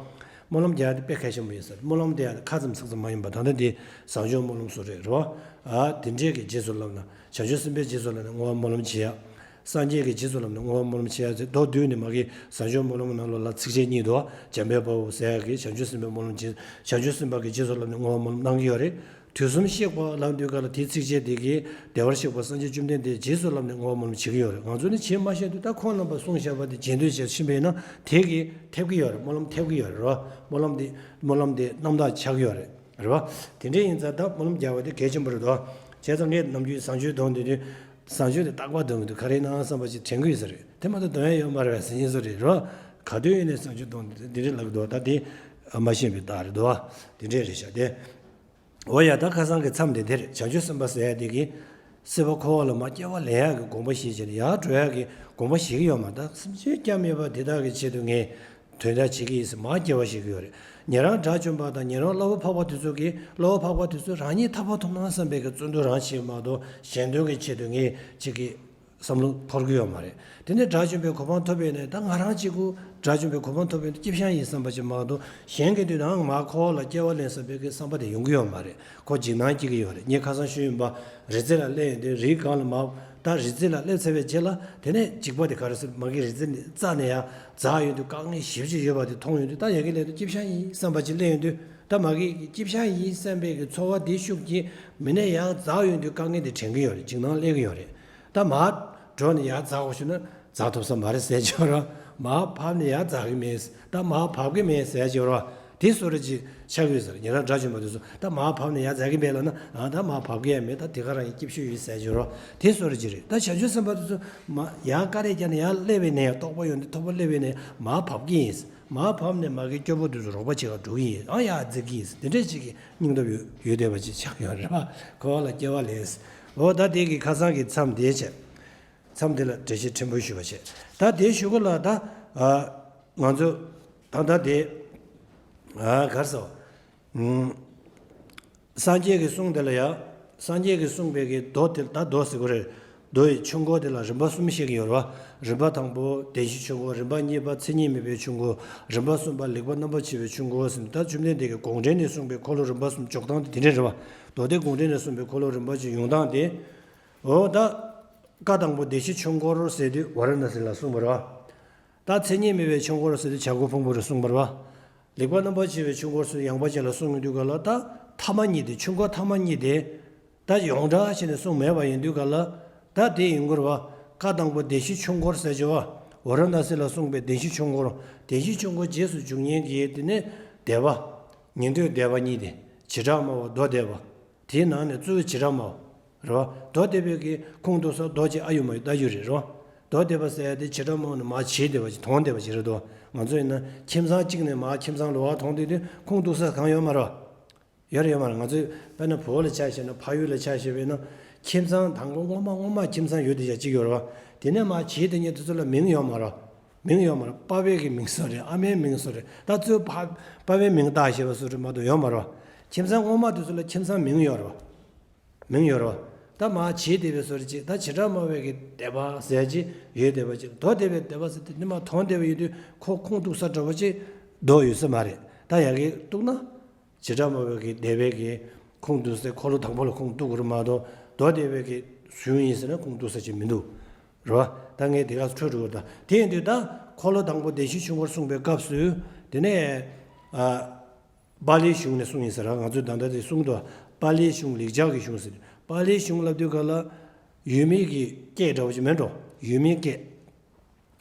སྨོན་ལམ་རྒྱག་ཡ་དེ་དཔེ་གལ་ཆེན་པོ་ཡིན་ས་རེད། སྨོན་ལམ་དེ་ཡང་ཁ་ཙམ་ཚིག་ཙམ་མ་ཡིན་པ། ད་ལྟ་འདི་བཟང་སྤྱོད་སྨོན་ལམ་སོགས་རེད། རེད་བ། ཨ། དེ་འདྲས་ཀྱི་རྗེས་སུ་ལབ་ན། བྱང་ཆུབ་སེམས་དཔའི་རྗེས་སུ་ལབ་ནས་བསྔོ་བ་སྨོན་ལམ་བྱེད་ཡ། སངས་རྒྱས་ཀྱི་རྗེས་སུ་ལབ་ནས་བསྔོ་བ་སྨོན་ལམ་བྱེད་ཡ་ཟེར། མདོར་བསྡུས་ནས་མ་གི་བཟང་སྤྱོད་སྨོན་ལམ་ནང་ལོགས་ལ་ཚིགས་བཅད་གཉིས་འདུག་བ། འཇམ་དཔལ་དཔའ་བོ་ཟེར་ཡ་གིས་བྱང་ཆུབ་སེམས་དཔའི་སྨོན་ལམ་བྱེད། བྱང་ཆུབ་སེམས་དཔའ་གི་རྗེས་སུ་ལབ་ནས་བསྔོ་བ་སྨོན་ལམ་གནང་གི་ཡོད་རེད། དུས་གསུམ་གཤེགས་པ་ལབ་དུས་ག་ལ་དེའི་ཚིགས་བཅད་དེ་གིས་བདེ་བར་གཤེགས་པ་སངས་རྒྱས་བཅོམ་ལྡན་འདས་རྗེས་སུ་ལབ་ནས་བསྔོ་བ་སྨོན་ལམ་བྱེད་ཀྱི་ཡོད་རེད། ང་ཚོ་ནི་བྱེད་མ་ཤེས་དུས། ད་ཁོང་རྣམ་པས་གསུངས་བཞག་པ་དེ་རྗེས་ཟློས་བྱས་ཕྱིན་པ་ཡིན་ན་དེ་གིས་ཐེབས་ཀྱི་ཡོད་རེད། སྨོན་ལམ་ཐེབས་ཀྱི་ཡོད་རེད། རོ། སྨོན་ལམ་དེ་སྨོན་ལམ་དེ་རྣམ་དག་ཆགས་ཀྱི་ཡོད་རེད། རེད་བ། དེ་འདྲ་ཡིན་ཙང་ད་སྨོན་ལམ་རྒྱག་པ་དེ་གལ་ཆེན་པོ་རེད་དོ། བྱས་ཙང་ངས་ནམ་རྒྱུན་བཟང་སྤྱོད་འདོན་དུས་དུས། བཟང་སྤྱོད་དེ་རྟག་པར་འདོན་གྱི་འདུག་ག་རེ་ཡིན་ནམ་བསམ་པ་ཞིག་དྲན་གྱི་ཡོད་ས་རེད། དེ་མ་གཏོགས་འདོན་ཡ་ཡོད་མ་རེད་པས་ཟེར་མཁན་ཚོ་རེད། རོ། ག་དུས་ཡིན་ནའི་བཟང་སྤྱོད་འདོན་དུས་དེ་འདྲ་ལབ་ཀྱི་འདུག་ད་དེ་མ་ཤེས་པའི་རྟགས་རེད་དོ། དེ་འདྲ་རེད་ཤག་དེ། འོ་ཡ། ད་ཁ་སང་གི་མཚམས་དེ་དེ་རེད། བྱང་ཆུབ་སེམས་དཔའ་ཟེར་ཡ་དེ་གིས་སྲིད་པ་འཁོར་བ་ལ་མར་སྐྱེ་བ་ལེན་ཡག་གི་དགོངས་པ་བཞེས་བྱས་ནས་ཡར་འགྲོ་ཡག་གི་དགོངས་པ་བཞེས་ཀྱི་ཡོད་མ་རེད། ད་སེམས་ཅན་སྐྱབས་མེད་པ་དེ་དག་གི་ཆེད་དུ་ངས་དོན་དག་བྱེད་ཀྱི་ཡིན་ཟེར་མར་སྐྱེ་བ་བཞེས་ཀྱི་ཡོད་རེད། ཉན་རང་དགྲ་བཅོམ་པ་དང་ཉན་རང་སློབ་དཔོན་འཕགས་པ་དེ་ཚོ་གིས། སློབ་དཔོན་འཕགས་པ་དེ་ཚོས་རང་ཉིད་ཐར་པ་ཐོབ་ན་བསམ་པའི་གི་བརྩོན་འགྲུས་རང་བྱེད་མ་གཏོགས། གཞན་དོན་གྱི་ཆེད་དུ་ངས་གཅིག་གི་བསམ་བློ་འཁོར་གྱི་ཡོད་མ་རེད། དེ་ནས་དགྲ་བཅོམ་པའི་གོ་འཕང་ཐོབ་པ་ཡིན་ན་ད་ང་རང་གཅིག་པུ་དགྲ་བཅོམ་པའི་གོ་འཕང་ཐོབ་པ་ཡིན་ན་སྐྱིད་ཤང་ཡིན་བསམ་པ་ཅིག་མ་གཏོགས། གཞན་གྱི་དུས་ན་ང་ཁོ་བོ་ལ་སྐྱེ་བ་ལེན་བསམ་པའི་གི་བསམ་པ་དེ་ཡོང་གི་ཡོད་མ་རེད། ཁོ་འཇིགས་སྣང་སྐྱེ་གི་ཡོད་རེད། ངས་ཁ་སང་ཞུས་ཡིན་པ། རི་རྩེ་ལ་སླེབས་ཡོང་དུས་རིའི་སྒང་ལ་མར་ད་རི་རྩེ་ལ་སླེབས་ཚར་བའི་རྗེས་ལ་དེ་ནས་འཇིགས་པ་དེ་ག་རེ་ཟེར། མ་གི་རི་རྩེ་ནས་རྩ་ནས་ཡར་འཛེགས་ཡོང་དུས་དཀའ་ངལ་ཞེ་པོ་ཅིག་ཡོད་པ་དེ་མཐོང་ཡོང་དུས། ད་ཡ་གི་སླེབས་དུས་སྐྱིད་ཤང་ཡིན་བསམ་པ་ཅིག་སླེབས་ཡོང་དུས། ད་མ་གི་སྐྱིད་ཤང་ཡིན་བསམ་པའི་གི་ཚོར་བ་དེ་ཤུགས་ཀྱིས་མི་ནས་ཡར་འཛེགས་ཡོང་དུས་དཀའ་ངལ་དེ་དྲན་གི་ཡོད་རེད། འཇིགས་སྣང་སླེབས་གི་ཡོད་རེད། ད་མར་འགྲོ་ནས་ཡར་འཛེགས་དགོས་ཞུ་ན་འཛེགས་ཐུབ་ས་མ་རེད་ཟེར་གྱི་ཡོད་རེད། མར་བབས་ནས་ཡར་འཛེགས་གི་མེད། ད་མར་བབས་གི་མེད་ཟེར་གྱི་ཡོད་རེད། དེ་བཟོ་འདྲ་ཅིག་ཆགས་ཀྱི་ཡོད་ས་རེད། ཉེ་རང་དགྲ་བཅོམ་པ་དེ་ཚོ་ད་མར་བབས་ནས་ཡར་འཛེགས་གི་མེད་ལབ་ན། ཨ། ད་མར་བབས་གི་ཡང་མེད། ད་དེ་ག་རང་ཡིན། སྐྱིད་ཤོས་ཡིན་ཟེར་གྱི་ཡོད་རེད། དེ་བཟོ་འདྲ་ཅིག་རེད། ད་བྱང་ཆུབ་སེམས་དཔའ་དེ་ཚོ་མར་ཡར་སྐར་རེ་བརྒྱབ་ནས་ཡར་སླེབས་པའི་ནས་ཡང་རྟོགས་པ་ཡོང་དུས། རྟོགས་པ་སླེབས་པའི་ནས་མར་བབས་གི་ཡིན། མར་བབས་ནས་མ་གི་སྐྱོ་པོ་དེ་ཚོ་རོགས་པ་བྱེད་ག་འགྲོ་གི་ཡིན། ཨ། ཡར་འཛེགས་གི་ཡིན། དེ་འདྲ་ཅིག་གི་སྙིང་སྟོབས་ཡོད་ཡོད་བསྡད་པ་ཅིག་ཆགས་ཡོད་རེད་པ། ཁོ་བོ་ལ་སྐྱེ་བ་ལེན། འོ། ད་དེ་གི་ཁ་སང་གི་མཚམས་དེ་བྱས། མཚམས་དེ་ལ་འགྲེལ་བཤད་ཕྲན་བུ་ཞུས་པ་བྱས། ད་དེ་ཞུ་གི་ལ་ད། ཨ། ང་ཚོ་ད་ལྟ་དེ། ཨ། ག་རེ་ཟེར། ཨུམ། སངས་རྒྱས་ཀྱི་གསུང་དེ་ལ་ཡ། སངས་རྒྱས་ཀྱིས་གསུངས་པའི་གི་མདོ་དེ། ད་མདོ་ཟེར་དགོས་རེད། མདོ་ཡི་ཆོས་འཁོར་དེ་ལ་རིམ་པ་གསུམ་བཤད་ཀྱི་ཡོད་རེད་པ། རིམ་པ་དང་པོ་བདེན་བཞིའི་ཆོས་འཁོར། རིམ་པ་གཉིས་པ་མཚན་ཉིད་མེད་པའི་ཆོས་འཁོར། རིམ་པ་གསུམ་པ་ལེགས་པར་རྣམ་པར་ཕྱེ་བའི་ཆོས་འཁོར་ཟེར་ནས། ད་བཅོམ་ལྡན་འདས་ཀྱིས་དགོངས་འགྲེལ་ནས་གསུངས་པའི་འཁོར་ལོ་རིམ་པ་གསུམ་འཇོག་སྟངས་དེ་དེ་འདྲ་རེད་པ། མདོ་སྡེ་དགོངས་འགྲེལ་ནས་གསུངས་པའི་འཁོར་ལོ་རིམ་པ་བཞིན་ཡོང་སྟངས་དེ། འོ། ད་བཀའ་དང་པོ་བདེན་བཞིའི་ཆོས་འཁོར་ཟེར་དུས་ཝཱ་ར་ཎ་སི་ལ་གསུངས་པ་རེད་པ། ད་མཚན་ཉིད་མེད་པའི་ཆོས་འཁོར་ཟེར་དུས་བྱ་རྒོད་ཕུང་པོ་རུ་གསུངས་པ་རེད་པ། ལེགས་པར་རྣམ་པར་ཕྱེ་བའི་ཆོས་འཁོར་ཟེར་དུས་ཡངས་པ་ཅན་ལ་གསུངས་ཡོང་དུས་ག་ལ། ད་ཐ་མ་གཉིས་དེ། ཆོས་འཁོར་ཐ་མ་གཉིས་དེ། ད་ཡོངས་གྲགས་བྱས་ནས་གསུངས་མེད་པ་ཡིན་དུས་ག་ལ། ད་དེ་ཡིན་དགོས་རེད་པ། བཀའ་དང་པོ་བདེན་བཞིའི་ཆོས་འཁོར་ཟེར་གྱི་པ། ཝཱ་ར་ཎ་སི་ལ་གསུངས་པའི་བདེན་བཞིའི་ཆོས་འཁོར། བདེན་བཞིའི་ཆོས་འཁོར་རྗེས་སུ་འཇུག་མཁན་གྱི་དེ་ནི་སྡེ་པ། ཉན་ཐོས་སྡེ་པ་གཉིས་དེ། བྱེ་བྲག་སྨྲ་བ་མདོ་སྡེ་པ། དེའི་ནང་ནས་གཙོ་བོ་བྱེ་བྲག་སྨྲ་བ་རེད་པ། མདོ་སྡེ་པའི་གི་ཁུངས་གཏུགས་ས་མདོ་གཅིག་ཨ་ཡོད་མ་ཡོད་ལྟ་རྒྱུ་རེད་རོ། མདོ་སྡེ་པ་ཟེར་ཡ་དེ་བྱེ་བྲག་སྨྲ་བ་ནི་མར་བྱེད་བསྡད་པ་ཅིག། དོང་བསྡད་པ་ཅིག་རེད་དོ། ང་ཚོ་ཡིན་ན་ཁྱིམ་ཚང་གཅིག་ནས་མར་ཁྱིམ་ཚང་ལོགས་ཀ་དོང་བསྡད་དུས་ཁུངས་གཏུགས་ས་གང་ཡོད་མ་རེད་པ། ཡོད་རེད་ཡོད་མ་རེད། ང་ཚོས་དཔེར་ན་བོད་ལ་ཆ་བཞག་ན། ཕ་ཡུལ་ལ་ཆ་བཞག་པ་ཡིན་ན། ཁྱིམ་ཚང་དང་པོ་སྔོན་མ་སྔོན་མ་ཁྱིམ་ཚང་ཡོད་བསྡད་ཡ་གཅིག་ཡོད་རེད་པ། དེ་ནས་མར་བྱེད་བསྡད་མཁན་དེ་ཚོ་ལ་མིང་ཡོད་མ་རེད་པ། མིང་ཡོད་མ་རེད། པ་ཕའི་གི་མིང་བཟོ་རེད། ཨ་མའི་མིང་བཟོ་རེད། ད་གཙོས་པ་ཕ་ཕའི་མིང་བཏགས་བཞག་པ་བཟོ་རེད་མ་གཏོགས་ཡོད་མ་རེད་པ། ཁྱིམ་ཚང་སྔོན་མ་དེ་ཚོ་ལ་ཁྱིམ་ཚང་མིང་ཡོད་རེད་པ། མིང་ཡོད་རེད་པ། ད་མར་བྱེད་བསྡད་པའི་བཟོ་འདྲ་ཅིག། ད་བྱེ་བྲག་སྨྲ་བའི་གི་སྡེ་པ་ཟེར་ཅིག་ཡོད་བསྡད་པ་ཅིག། མདོ་སྡེ་པའི་སྡེ་པ་ཟེར་དེ་ནི་མར་དོང་བསྡད་པ་ཡིན་དུས་ཁོ་ཁུངས་གཏུགས་ས་འདྲ་པོ་ཅིག་མདོ་ཡོད་ས་མ་རེད། ད་ཡ་གི་གཏུགས་ན། བྱེ་བྲག་སྨྲ་བའི་གི་སྡེ་པའི་གི་ཁུངས་གཏུགས་ས། འཁོར་ལོ་དང་པོ་ལ་ཁུངས་གཏུགས་དགོས་རེད་མ་གཏོགས། མདོ་སྡེ་པའི་གི་གཞུང་ཡིན་ཟེར་ན་ཁུངས་གཏུགས་ས་ཅིག་མི་འདུག་རེད་པ། ད་ངས་དེ་ག་འཕྲོས་འགྲོ་གི་རེད། ད་དེ་ཡིན་དུས་ད་འཁོར་ལོ་དང་པོ་བདེན་བཞིའི་ཆོས་འཁོར་གསུངས་པའི་སྐབས་སུ། དེ་ནས། ཨ། པཱ་ལིའི་གཞུང་ནས་གསུངས་ཡིན་ཟེར་ར། ང་ཚོས་ད་ལྟ་དེ་གསུངས་འདུག། པཱ་ལིའི་གཞུང་། ལེགས་སྦྱར་གྱི་གཞུང་ཟེར། པཱ་ལིའི་གཞུང་ལབ་དུས་ག་ལ་ཡོད་མེད་ཀྱི་སྐད་འདྲ་པོ་ཅིག་མེད་འགྲོ། ཡོད་མེད་སྐད།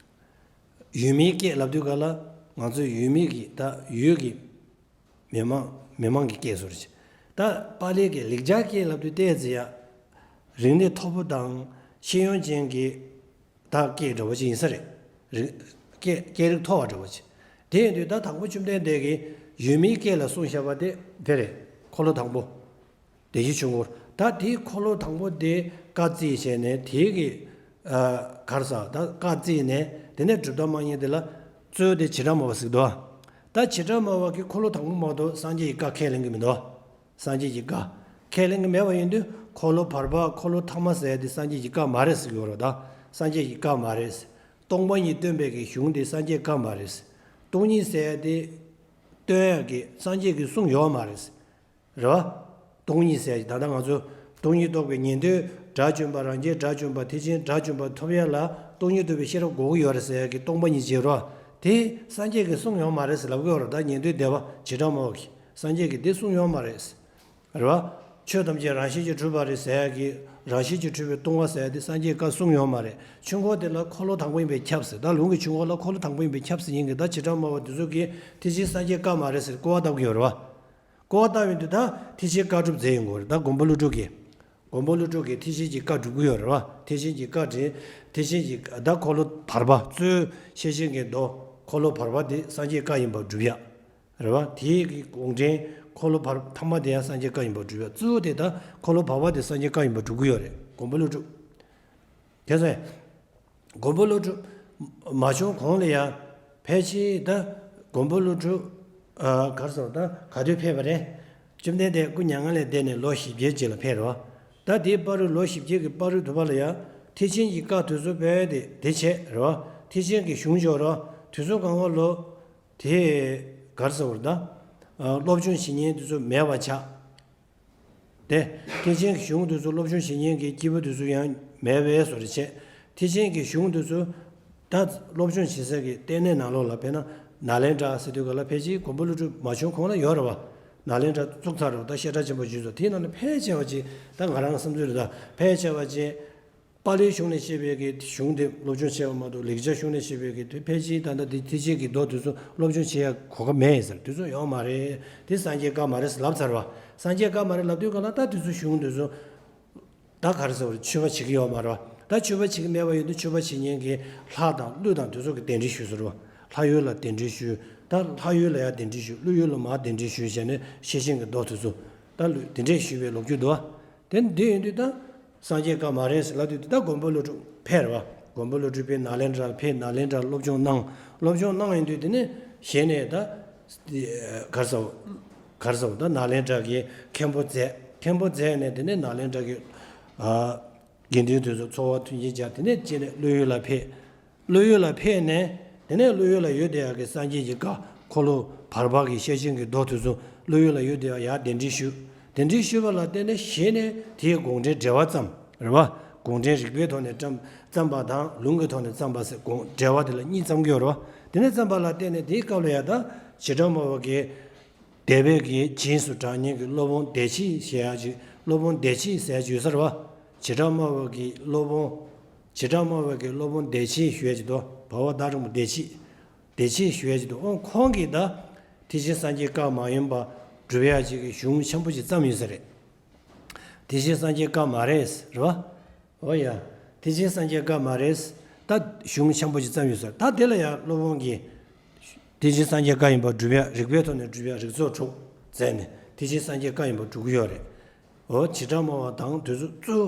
ཡོད་མེད་སྐད་ལབ་དུས་ག་ལ་ང་ཚོས་ཡོད་མེད་ཀྱི། ད་ཡོད་ཀྱི་མི་མང་མི་མང་གི་སྐད་བཟོ་འདྲ་ཅིག། ད་པཱ་ལིའི་གི་ལེགས་སྦྱར་སྐད་ལབ་དུས་ཏོག་ཙམ་ཡ་རིག་གནས་མཐོ་པོ་དང་ཤེས་ཡོན་ཅན་གྱི་ད་སྐད་འདྲ་པོ་ཅིག་ཡིན་ས་རེད། རིག་སྐད་སྐད་རིགས་མཐོ་བ་འདྲ་པོ་ཅིག། དེ་ཡིན་དུས་ད་དང་པོ་བཅོམ་ལྡན་འདས་ཀྱིས་ཡོད་མེད་སྐད་ལ་གསུངས་བཞག་པ་དེ་དེ་རེད། འཁོར་ལོ་དང་པོ། བདེན་བཞིའི་ཆོས་འཁོར། ད་དེའི་འཁོར་ལོ་དང་པོ་དེ་བཀའ་བརྩིས་བྱས་ནས། དེའི་གི། ཨ། ག་རེ་ཟེར། ད་བཀའ་བརྩིས་ནས་དེ་ནས་སྒྲུབ་ཐབས་མ་ཡིན་དེ་ལ་གཙོས་དེ་བྱེ་བྲག་སྨྲ་བ་ཟེར་འདུག། ད་བྱེ་བྲག་སྨྲ་བ་གིས་འཁོར་ལོ་དང་པོ་མ་གཏོགས་སངས་རྒྱས་ཀྱི་བཀའ་ཁས་ལེན་གྱི་མི་འདུག། སངས་རྒྱས་ཀྱི་བཀའ་ཁས་ལེན་གྱི་མེད་པ་ཡིན་དུས། འཁོར་ལོ་བར་པ། འཁོར་ལོ་ཐ་མ་ཟེར་ཡ་དེ་སངས་རྒྱས་ཀྱི་བཀའ་མ་རེད་ཟེར་གྱི་ཡོད་རེད། ད་སངས་རྒྱས་ཀྱི་བཀའ་མ་རེད། སྟོང་པ་ཉིད་སྟོན་པའི་གི་གཞུང་དེ་སངས་རྒྱས་བཀའ་མ་རེད། སྟོང་ཉིད་ཟེར་ཡ་དེ་སྟོན་ཡ་གི་སངས་རྒྱས་ཀྱི་གསུང་ཡོད་མ་རེད། རེད་པ། སྟོང་ཉིད་ཟེར་ཡ་ད་ལྟ་ང་ཚོ་སྟོང་ཉིད་རྟོགས་པའི་ཉན་ཐོས་དགྲ་བཅོམ་པ། རང་རྒྱལ་དགྲ་བཅོམ་པ། ཐེག་ཆེན་དགྲ་བཅོམ་པ་ཐོབ་ཡ་ལ་སྟོང་ཉིད་རྟོགས་པའི་ཤེས་རབ་དགོས་ཀྱི་ཡོད་རེད་ཟེར་ཡ་གི་སྟོང་པ་ཉིད་ཅིག་རེད་པ། དེ་སངས་རྒྱས་ཀྱིས་གསུངས་ཡོད་མ་རེད་ཟེར་ལབ་ཀྱི་ཡོད་རེད། ད་ཉན་ཐོས་སྡེ་པ་བྱེ་བྲག་སྨྲ་བ་གིས་སངས་རྒྱས་ཀྱིས་དེ་གསུངས་ཡོད་མ་རེད། རེད་པ། ཆོས་ཐམས་ཅད་རང་བཞིན་གྱིས་གྲུབ་པ་རེད་ཟེར་ཡ་གི། རང་བཞིན་གྱིས་གྲུབ་པའི་ལྟུང་བ་ཟེར་ཡ་དེ་སངས་རྒྱས་བཀའ་གསུངས་ཡོད་མ་རེད། ཆོས་འཁོར་དེ་ལ་འཁོར་ལོ་དང་པོ་ཡིན་པས་ཁྱབ་ཟེར། ད་ལུང་གི་ཆོས་འཁོར་ལ་འཁོར་ལོ་དང་པོ་ཡིན་པས་ཁྱབ་ཟེར་མཁན་གྱི་ད་བྱེ་བྲག་སྨྲ་བ་དེ་ཚོ་གིས་ཐེག་ཆེན་སངས་རྒྱས་བཀའ་མ་རེད་ཟེར་སྐུར་བ་བཏབ་ཀྱི་ཡོད་རེད་པ། སྐུར་བ་བཏབ་ཡོང་དུས་ད་ཐེག་ཆེན་བཀའ་སྒྲུབ་མཛད་ཡོང་གི་ཡོད་རེད། ད་མགོན་པོ་ཀླུ་སྒྲུབ་ཀྱིས། མགོན་པོ་ཀླུ་སྒྲུབ་ཀྱིས་ཐེག་ཆེན་གྱི་བཀའ་སྒྲུབ་ཀྱི་ཡོད་རེད་པ། ཐེག་ཆེན་གྱི་བཀའ་དྲིན། ཐེག་ཆེན་གྱི་ད་འཁོར་ལོ་བར་པ། གཙོས་ཤེར་ཕྱིན་གྱི་མདོ། འཁོར་ལོ་བར་པ་དེ་སངས་རྒྱས་བཀའ་ཡིན་པར་སྒྲུབ་ཡ། རེད་པ། དེའི་གི་དགོངས་འགྲེལ། འཁོར་ལོ་བར་ཐ་མ་དེ་ཡང་སངས་རྒྱས་བཀའ་ཡིན་པར་སྒྲུབ་ཡ། གཙོ་བོ་དེ་ད་འཁོར་ལོ་བར་པ་དེ་སངས་རྒྱས་བཀའ་ཡིན་པར་སྒྲུབ་ཀྱི་ཡོད་རེད། མགོན་པོ་ཀླུ་སྒྲུབ། དེ་ཚོ་མགོན་པོ་ཀླུ་སྒྲུབ་མ་བྱོན་གོང་ལ་ཡང་ཕལ་ཆེར་ད་མགོན་པོ་ཀླུ་སྒྲུབ། ཨ། ག་རེ་ཟེར། ད་ག་དུས་ཕེབས་པ་རེད། བཅོམ་ལྡན་འདས་སྐུ་མྱ་ངན་ལས་འདས་ནས་ལོ་བཞི་བརྒྱའི་རྗེས་ལ་ཕེབས་རེད་པ། ད་དེའི་བར་དུ། ལོ་བཞི་བརྒྱའི་གི་བར་དུ་བ་ལ་ཡང་ ཐེག་ཆེན་གྱི་བཀའ་དེ་ཚོ་དཔེ་དེ་དེ་བྱས་རེད་བ། ཐེག་ཆེན་གྱི་གཞུང་འཇོག་རོགས་དུས་ཚོད་གང་བ་ལོ། དེ་གར་ཟེར་བར་ད། སློབ་སྦྱོང་བྱེད་མཁན་དེ་ཚོ་མེད་པ་ཆགས། དེ་ཐེག་ཆེན་གྱི་གཞུང་དེ་ཚོ་སློབ་སྦྱོང་བྱེད་མཁན་གྱི་སྐྱེས་བུ་དེ་ཚོ་ཡང་མེད་པའི་བཟོ་འདྲ་བྱས། ཐེག་ཆེན་གྱི་གཞུང་དེ་ཚོ་ད་སློབ་སྦྱོང་བྱེད་ས་གི་ལྟེ་གནས་ནང་ལོགས་ལ་ཕེབས་ན་ནཱ་ལེནྡྲ་ཟེར་དུས་ག་ལ་ཕལ་ཆེར་མགོན་པོ་ཀླུ་སྒྲུབ་མ་བྱོན་གོང་ལ་ཡོད་རེད་བ། ནཱ་ལེནྡྲ་བཙུགས་ཚར་རེད་བ། ད་བཤད་གྲྭ་ཆེན་པོ་བརྒྱུད་ཚར། དེའི་ནང་ནས་ཕལ་ཆེ་བ་ཅིག་ད་ང་རང་བསམ་ཚུལ་རེད། ད་ཕལ་ཆེ་བ་ཅིག་པཱ་ལིའི་གཞུང་ནས་བཤད་པའི་གི་གཞུང་དེ་སློབ་སྦྱོང་བྱས་པ་མ་གཏོགས་ལེགས་སྦྱར་གཞུང་ནས་བཤད་པའི་གི་དེ་ཕལ་ཆེར་ད་ལྟ་དེ་ཐེག་ཆེན་གྱི་མདོ་དེ་ཚོ་སློབ་སྦྱོང་བྱེད་ཡ་གོ་སྐབས་མེད་ཟེར། དེ་ཚོ་ཡོད་མ་རེད། དེ་སངས་རྒྱས་བཀའ་མ་རེད་ཟེར་ལབ་ཚར་བ། སངས་རྒྱས་བཀའ་མ་རེད་ལབ་དུས་ག་ལ་ད་དེ་ཚོ་གཞུང་དེ་ཚོ་ད་ག་རེ་ཟེར་བ་རེད། མཆོད་པ་བྱེད་ཀྱི་ཡོད་མ་རེད་བ། ད་མཆོད་པ་བྱེད་ཀྱི་མེད་པ་ཡིན་དུས་མཆོད་པ་བྱེད་མཁན་གྱི་ལྷ་དང་ཀླུ་དང་དེ་ཚོ་གི་གདན་འདྲེན་ཞུས་ཟེར་བ། ལྷ་ཡུལ་ལ་གདན་འདྲེན་ཞུས། ད་ལྷ་ཡུལ་ལ་ཡང་གདན་འདྲེན་ཞུས། ཀླུ་ཡུལ་ལ་མར་གདན་འདྲེན་ཞུས་བྱས་ནས་ཤེར་ཕྱིན་གྱི་མདོ་དེ་ཚོ་ད་ལུས་གདན་འདྲེན་ཞུས་པའི་ལོ་རྒྱུས་འདུག་བ། དེ་འདི་ཡིན་དུས་ད་སངས་རྒྱས་བཀའ་མ་རེད་ཟེར་ལབ་དུས་དེ་ད་མགོན་པོ་ཀླུ་སྒྲུབ་ཕེབས་རེད་བ། མགོན་པོ་ཀླུ་སྒྲུབ་ཕེབས། ནཱ་ལེནྡྲ་ལ་ཕེབས། ནཱ་ལེནྡྲ་ལ་སློབ་སྦྱོང་གནང་། སློབ་སྦྱོང་གནང་ཡིན་དུས་དེ་ནས་གཞི་ནས་ད་གར་ཟེར་བ། གར་ཟེར་བ། ད་ནཱ་ལེནྡྲ་གི་མཁན་པོ་མཛད། མཁན་པོ་མཛད་ནས་དེ་ནས་ནཱ་ལེནྡྲ་གི་དགེ་འདུན་དེ་ཚོ་འཚོ་བ་མཐུན་རྐྱེན་སྦྱར། དེ་ནས་རྗེས་ནས་ཀླུ་ཡུལ་ལ་ཕེབས། ཀླུ་ཡུལ་ལ་ཕེབས་ནས་དེ་ནས་ཀླུ་ཡུལ་ལ་ཡོད་བསྡད་ཡག་གི་སངས་རྒྱས་ཀྱི་བཀའ་འཁོར་ལོ་བར་པ་གི་ཤེར་ཕྱིན་གྱི་མདོ་དེ་ཚོ་ཀླུ་ཡུལ་ལ་ཡོད་བསྡད་ཡག་ཡར་གདན་འདྲེན་ཞུས། གདན་འདྲེན་ཞུས་པ་ལ་བརྟེན་ནས་གཞི་ནས་དེའི་དགོངས་འགྲེལ་འགྲེལ་པ་བརྩམས་རེད་བ། དགོངས་འགྲེལ་རིགས་པའི་ཐོག་ནས་བརྩམས་བརྩམས་པ་དང་ལུང་གི་ཐོག་ནས་བརྩམས་པ་ཟེར་དགོངས་འགྲེལ་པ་དེ་ལ་གཉིས་བརྩམས་ཀྱི་ཡོད་རེད་བ། དེ་ནས་བརྩམས་པ་ལ་བརྟེན་ནས་དེའི་སྐབས་ལ་ཡ་ད་བྱེ་བྲག་སྨྲ་བ་གི་སྡེ་པའི་གི་རྗེས་སུ་འབྲང་མཁན་གྱི་སློབ་དཔོན་བདེ་ཆེན་ཞེས་ཡག་ཅིག་སློབ་དཔོན་བདེ་ཆེན་ཟེར་ཡག་ཅིག་ཡོད་ས་རེད་བ། བྱེ་བྲག་སྨྲ་བ་གི་སློབ་དཔོན། བྱེ་བྲག་སྨྲ་བ་གི་སློབ་དཔོན་བདེ་ཆེན་ཞུ་ཡག་ཅིག་འདུག་བ། བ་བཏགས་རི་མོ་བདེ་ཆེན། བདེ་ཆེན་ཞུ་ཡག་ཅིག་འདུག་ཨོ་ཁོང་གིས་ད་ཐེག་ཆེན་སངས་རྒྱས་བཀའ་མ་ཡིན་པ་སྒྲུབ་ཡག་ཅིག་གི་གཞུང་ཆེན་པོ་ཅིག་བརྩམས་ཡོད་ས་རེད། ཐེག་ཆེན་སངས་རྒྱས་བཀའ་མ་རེད་ཟེར་བ། འོ་ཡ། ཐེག་ཆེན་སངས་རྒྱས་བཀའ་མ་རེད། ད་གཞུང་ཆེན་པོ་ཅིག་བརྩམས་ཡོད་ཟེར། ད་དེ་ལ་ཡང་སློབ་དཔོན་གྱིས་ཐེག་ཆེན་སངས་རྒྱས་བཀའ་ཡིན་པར་སྒྲུབ་ཡ། རིགས་པའི་ཐོག་ནས་སྒྲུབ་ཡ། རིགས་ཚོགས་དྲུག་མཛད་ནས་ཐེག་ཆེན་སངས་རྒྱས་བཀའ་ཡིན་པར་སྒྲུབ་ཀྱི་ཡོད་རེད། འོ་བྱེ་བྲག་སྨྲ་བ་དང་དེ་ཚོ་གཙོ།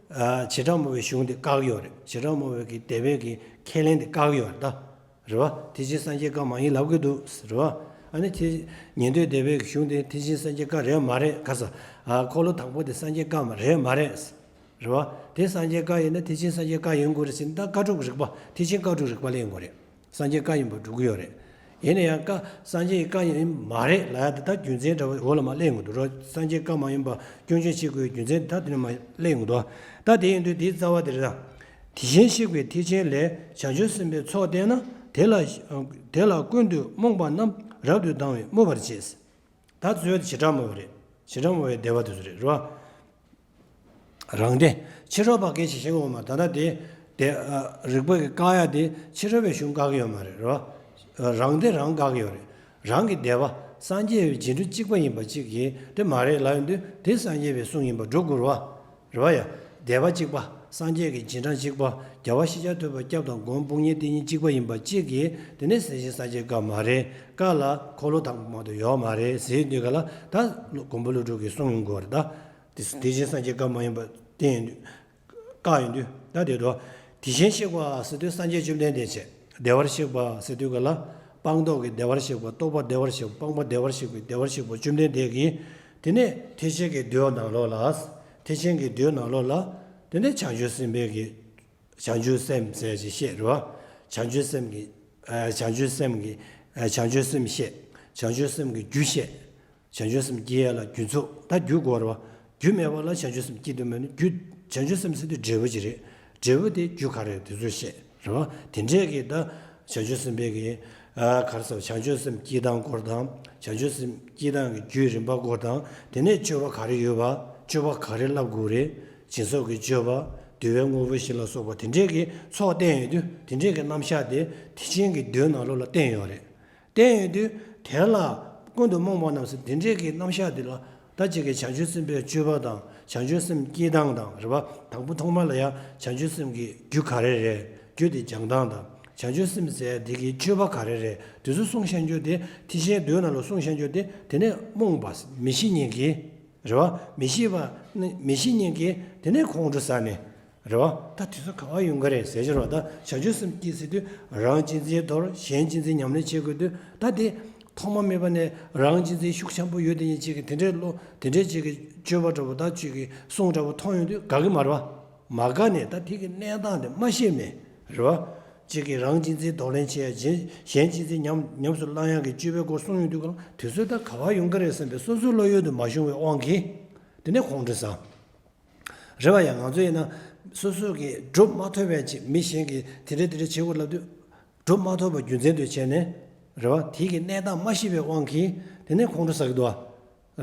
ཨ་བྱེ་བྲག་སྨྲ་བའི་གཞུང་དེ་བཀག་གི་ཡོད་རེད། བྱེ་བྲག་སྨྲ་བའི་གི་སྡེ་པའི་གི་ཁས་ལེན་དེ་བཀག་གི་ཡོད་རེད་ད། རེད་བ། ཐེག་ཆེན་སངས་རྒྱས་བཀའ་མ་ཡིན་ལབ་ཀྱི་འདུག་རེད་བ། ཨ་ནི་དེ་ཉན་ཐོས་སྡེ་པའི་གཞུང་དེ་ཐེག་ཆེན་སངས་རྒྱས་བཀའ་རེད་མ་རེད་ག་ས། ཨ་འཁོར་ལོ་དང་པོ་དེ་སངས་རྒྱས་བཀའ་མ་རེད་མ་རེད། རེད་བ། དེ་སངས་རྒྱས་བཀའ་ཡིན་ན་ཐེག་ཆེན་སངས་རྒྱས་བཀའ་ཡིན་དགོས་རེད་ཟེར་ན་ད་བཀའ་སྒྲུབ་རིགས་པ་ཐེག་ཆེན་བཀའ་སྒྲུབ་རིགས་པ་ལ་ཡིན་དགོས་རེད། སངས་རྒྱས་བཀའ་ཡིན་པར་སྒྲུབ་ཀྱི་ཡོད་རེད། ཡིན་ན་ཡང་བཀའ་སངས་རྒྱས་ཀྱི་བཀའ་ཡིན་མ་རེད་ལབ་ཡ་དེ་ད་རྒྱུ་མཚན་འདྲ་བོ་འོག་ལ་མ་གླེང་གི་འདུག་རོ། སངས་རྒྱས་བཀའ་མ་ཡིན་པ་སྐྱོན་བརྗོད་བྱེད་དགོས་རྒྱུ་མཚན་ད་དེ་ནས་མ་གླེང་གི་འདུག་ད་དེ་ཡིན་དུས་དེའི་རྩ་བ་དེ་རེད་ད། དེ་བཞིན་གཤེགས་པའི་ཐེག་ཆེན་ལས། བྱང་ཆུབ་སེམས་དཔའི་ཚོགས་བསྟན་ན། དེ་ལ་དེ་ལ་ཀུན་ཏུ་རྨོངས་པ་རྣམས། རབ་ཏུ་དང་བས་སྨོད་པར་བྱེད། ད་ཚུལ་དེ་བྱེ་བྲག་སྨྲ་བ་རེད། བྱེ་བྲག་སྨྲ་བའི་སྡེ་པ་དེ་ཚོ་རེད་རོ། རང་སྡེ། ཕྱི་རོལ་པ་སྐད་ཆ་བཤད་འོང་མ་ད་ལྟ་དེ། དེ་ཨ་རིགས་པ་གི་བཀག་ཡ་དེ་ཕྱི་རོལ་པའི་གཞུང་བཀག་གི་ཡོད་མ་རེད་རོ། རང་སྡེ་རང་བཀག་གི་ཡོད་རེད། རང་གི་སྡེ་པ་སངས་རྒྱས་པའི་རྗེས་འགྲོ་གཅིག་པ་ཡིན་པ་གཅིག་གིས་དེ་མ་རེད་ལབ་ཡོང་དུས་དེ་སངས་རྒྱས་པའི་གསུང་ཡིན་པ་སྒྲུབ་དགོས་རེད་བ། རེད་བ་ཡ། སྡེ་པ་གཅིག་པ། སངས་རྒྱས་ཀྱི་རྗེས་འབྲང་གཅིག་པ། རྒྱལ་བ་ཤཱཀྱ་ཐུབ་པ་སྐྱབས་དང་མགོན་དཔུང་གཉེན་བསྟེན་མཁན་གཅིག་པ་ཡིན་པ་གཅིག་གིས་དེ་ནས་སེམས་ཅན་སངས་རྒྱས་བཀའ་མ་རེད། བཀའ་ལ་འཁོར་ལོ་དང་པོ་མ་གཏོགས་ཡོད་མ་རེད་ཟེར་དུས་ག་ལ་ད་མགོན་པོ་ཀླུ་སྒྲུབ་ཀྱིས་གསུང་ཡོང་དགོས་རེད་ད། དེ་དེ་བཞིན་སངས་རྒྱས་བཀའ་མ་ཡིན་པ་བསྟན་ཡོང་དུས། བཀག་ཡོང་དུས་ད་དེ་དོ། དེ་བཞིན་གཤེགས་པ་ཟེར་དུས་སངས་རྒྱས་བཅོམ་ལྡན་འདས་བྱས། བདེ་བར་གཤེགས་པ་ཟེར་དུས་ག་ལ། སྤངས་རྟོགས་ཀྱི་བདེ་བར་གཤེགས་པ། རྟོགས་པ་བདེ་བར་གཤེགས་པ། སྤངས་པ་བདེ་བར་གཤེགས་པའི་བདེ་བར་གཤེགས་པ་བཅོམ་ལྡན་འདས་ཀྱིས། དེ་ནས་ཐེག་ཆེན་གྱི་མདོའི་ནང་ལོགས་ལ། ཐེག་ཆེན་གྱི་མདོའི་ནང་ལོགས་ལ། དེ་ནས་བྱང་ཆུབ་སེམས་དཔའི་གི། བྱང་ཆུབ་སེམས་ཟེར་ཅིག་བཤད་རེད་བ། བྱང་ཆུབ་སེམས་ཀྱི། ཨ་བྱང་ཆུབ་སེམས་ཀྱི། ཨ་བྱང་ཆུབ་སེམས་བཤད། བྱང་ཆུབ་སེམས་ཀྱི་རྒྱུ་བཤད། བྱང་ཆུབ་སེམས་སྐྱེ་ཡ་ལ་རྒྱུ་ཚོགས་ད་རྒྱུ་དགོས་རེད་བ། རྒྱུ་མེད་པ་ལ་བྱང་ཆུབ་སེམས་སྐྱེ་ཐུབ་མེད་ནི་རྒྱུ། བྱང་ཆུབ་སེམས་ཟེར་དུས་འབྲས་བུ་ཅིག་རེད། འབྲས་བུ་དེ་རྒྱུ་ག་རེ་རེད་དེ་ཚོ་བཤད་རེད་བ། དེ་འདྲས་ཀྱི་ད་བྱང་ཆུབ་སེམས་དཔའི་གི། ཨ་ག་རེ་ཟེར་བྱང་ཆུབ་སེམས་སྐྱེ་སྟངས་སྐོར་དང་། བྱང་ཆུབ་སེམས་སྐྱེ་སྟངས་ཀྱི་རྒྱུའི་རིམ་པ་སྐོར་དང་། དེ་ནས་སྤྱོད་པ་ག་རེ་ཡོད་པ། སྤྱོད་པ་ག་རེ་བསླབ་དགོས་རེད། སྦྱིན་སོགས་ཀྱི་སྤྱོད་པ། འདུལ་བའི་དངོས་པོ་བཞི་ལ་སོགས་པ་དེ་འདྲས་ཀྱི་ཚོགས་བསྟན་ཡོད་དུས་དེ་འདྲས་ཀྱི་རྣམ་གཞག་དེ་ཐེག་ཆེན་གྱི་མདོའི་ནང་ལོགས་ལ་བསྟན་ཡོད་རེད། བསྟན་ཡོད་དུས་དེ་ལ་ཀུན་ཏུ་རྨོངས་པ་རྣམས་ཟེར་དེ་འདྲས་ཀྱི་རྣམ་གཞག་དེ་ལ་ད་ཅིག་གི་བྱང་ཆུབ་སེམས་དཔའི་སྤྱོད་པ་དང་བྱང་ཆུབ་སེམས་སྐྱེ་སྟངས་དང་རེད་བ། དང་པོ་ཐོག་མ་ལ་ཡང་བྱང་ཆུབ་སེམས་ཀྱི་རྒྱུ་ག་རེ་རེད། རྒྱུ་དེ་སྦྱང་སྟངས་དང་བྱང་ཆུབ་སེམས་ཟེར་དེ་གི་སྤྱོད་པ་ག་རེ་རེད། དེ་ཚོ་གསུངས་བཞག་རྒྱུ་དེ་ཐེག་ཆེན་མདོའི་ནང་ལ་གསུངས་བཞག་རྒྱུ་དེ་དེ་ནས་རྨོངས་པ་མི་ཤེས་མཁན་གྱི་རེད་བ། མི་ཤེས་པ་ནི་མི་ཤེས་མཁན་གྱི་དེ་ནས་ཁོང་ཁྲོ་ཟ་ནས། རེད་བ། ད་དུས་ཚོད་ག་བ་ཡོང་གི་རེད་ཟེར་གྱི་རེད་བ། ད་བྱང་ཆུབ་སེམས་སྐྱེ་ཟེར་དུས་རང་གཅེས་འཛིན་དོར་གཞན་གཅེས་འཛིན་ཉམས་ལེན་བྱེད་དགོས་དུས་ད་དེ་ཐོག་མ་མེད་པ་ནས་རང་གཅེས་འཛིན་ཤུགས་ཆེན་པོ་ཡོད་དེ་ཉིད་ཅིག་གི་དེ་འདྲའི་བློ་དེ་འདྲའི་ཅིག་གི་སྤྱོད་པ་འདྲ་པོ་ད་ཅིག་གི་གསུང་འདྲ་པོ་མཐོང་ཡོང་དུས་དགའ་གི་མ་རེད་བ། མ་དགའ་ནས་ད་དེ་གི་གནས་སྟངས་དེ་མ་ཤེས་ནས་རེད་བ། གཅིག་གིས་རང་གཅེས་འཛིན་གདོང་ལེན་བྱེད་ཡ་གཞན་གཅེས་འཛིན་ཉམས་ཉམས་སུ་བླང་ཡ་གི་སྤྱོད་པའི་སྐོར་གསུངས་ཡོང་དུས་གང་དུས་ཚོད་ད་ག་བ་ཡོང་གི་རེད་བསམ་པའི་སོ་སོའི་བློ་ཡུལ་དུ་མ་ཤོང་བའི་དབང་གིས། དེ་ནས་ཁོང་ཁྲོ་ཟ། རེད་བ་ཡ། ང་ཚོ་ཡིན་ན་སོ་སོ་གིས་སྒྲུབ་མ་ཐུབ་པའི་ཆེད་མི་གཞན་གྱིས་དེ་འདྲ་དེ་འདྲ་བྱེད་དགོས་ལབ་དུས། སྒྲུབ་མ་ཐུབ་པ་རྒྱུ་མཚན་དུ་བྱས་ནས་རེད་བ། དེ་གི་གནས་སྟངས་མ་ཤེས་པའི་དབང་གིས་དེ་ནས་ཁོང་ཁྲོ་ཟ་གི་འདུག་བ།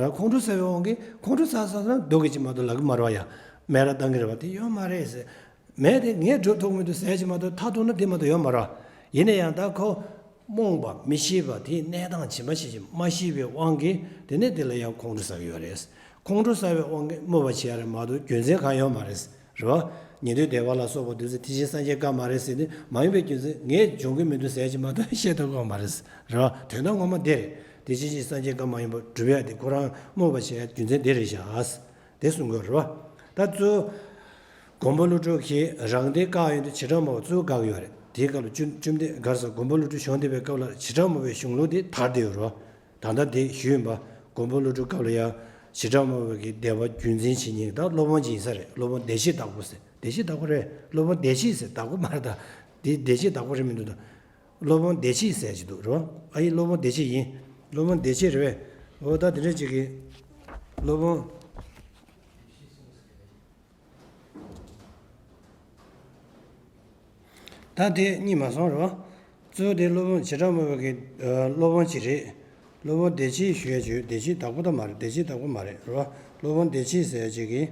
རེད། ཁོང་ཁྲོ་ཟ་བའི་དབང་གིས་ཁོང་ཁྲོ་ཟ་ཟ་ཟ་སྡུག་གི་ཅིག་མ་གཏོགས་ལབ་གི་མ་རེད་བ་ཡ། སྨད་ར་བཏང་གི་རེད་བ། དེ་ཡོད་མ་རེད་ཟེར། མེད་དེ་ངས་སྒྲུབ་ཐུབ་མི་འདུག་ཟེར་གྱི་མ་གཏོགས་མཐར་ཐུག་ན་དེ་མ་གཏོགས་ཡོད་མ་རེད་བ། ཡིན་ན་ཡང་ད་ཁོ་རྨོངས་པ་མི་ཤེས་པ་དེའི་གནས་སྟངས་ཇི་མ་ཇི་བཞིན་མ་ཤེས་པའི་དབང་གིས་དེ་ནས་དེ་ལ་ཡང་ཁོང་ཁྲོ་ཟ་གི་ཡོད་རེད། ཁོང་ཁྲོ་ཟ་བའི་དབང་གིས་སྨོད་པ་བྱེད་ཡ་རེད་མ་གཏོགས་རྒྱུ་མཚན་གང་ཡོད་མ་རེད། རེད་བ། ཉན་ཐོས་སྡེ་པ་ལ་སོགས་པ་དེ་ཚོས་དེ་བཞིན་སངས་རྒྱས་བཀའ་མ་རེད་ཟེར་ནས་མ་ཡིན་པའི་རྒྱུ་མཚན་ངས་འཇོན་གི་མི་འདུག་ཟེར་གྱི་མ་གཏོགས་བཤད་ཐུབ་ཀྱི་མ་རེད། རེད་བ། དོན་དག་ངོ་མ་དེ་རེད། དེ་བཞིན་གཤེགས་སངས་རྒྱས་བཀའ་མ་ཡིན་པ་སྒྲུབ་ཡ་དེ་ཁོ་རང་སྨོད་པ་བྱེད་ཡ་རྒྱུ་མཚན་དེ་རེད་བཞག་དེ་གསུང་གི་ཡོད་རེད་བ། ད་གཙོ་མགོན་པོ་ཀླུ་སྒྲུབ་ཀྱིས་རང་སྡེ་བཀག་ཡོང་དུས་བྱེ་བྲག་སྨྲ་བ་གཙོ་བོ་བཀག་གི་ཡོད་རེད། དེའི་སྐབས་ལ་བཅོམ་བཅོམ་ལྡན་ག་རེ་ཟེར། མགོན་པོ་ཀླུ་སྒྲུབ་བྱུང་བསྡད་པའི་སྐབས་ལ་བྱེ་བྲག་སྨྲ་བའི་གཞུང་ལུགས་དེ་དར་བསྡད་ཡོད་རེད་བ། ད་ལྟ་དེ་ཞུས་ཡིན་པ། མགོན་པོ་ཀླུ་སྒྲུབ་སྐབས་ལ་ཡང་བྱེ་བྲག་སྨྲ་བ་གི་སྡེ་པ་རྒྱུན་འཛིན་བྱེད་མཁན་ད་སློབ་དཔོན་ཅིག་ཡིན་ས་རེད། སློབ་དཔོན་བདེ་གཤེགས་དྭགས་པོ་ཟེར། བདེ་གཤེགས་དྭགས་པོ་རེད། སློབ་དཔོན་བདེ་གཤེགས་ཟེར། དྭགས་པོ་མ་རེད་ད། དེ་བདེ་གཤེགས་དྭགས་པོ་རེད་མི་འདུག་ད། སློབ་དཔོན་བདེ་གཤེགས་ཟེར་གྱི་འདུག་རེད་བ། ཨ་ཡི་སློབ་དཔོན་བདེ་གཤེགས་ཡིན། སློབ་དཔོན་བདེ་གཤེགས་རེད་བས། འོ་ད་དེ་འདྲ་ཅིག་གི་སློབ་དཔོན། ད་དེ་གཉིས་མ་སོང་རེད་བ། གཙོ་བོ་དེ་སློབ་དཔོན་བྱེ་བྲག་སྨྲ་བ་གི་ཨ་སློབ་དཔོན་ཅིག་རེད། སློབ་དཔོན་བདེ་གཤེགས་ཞུ་ཡ་བྱོས། བདེ་གཤེགས་དྭགས་པོ་ད་མ་རེད། བདེ་གཤེགས་དྭགས་པོ་མ་རེད་རེད་བ། སློབ་དཔོན་བདེ་གཤེགས་ཟེར་ཡ་ཅིག་གིས།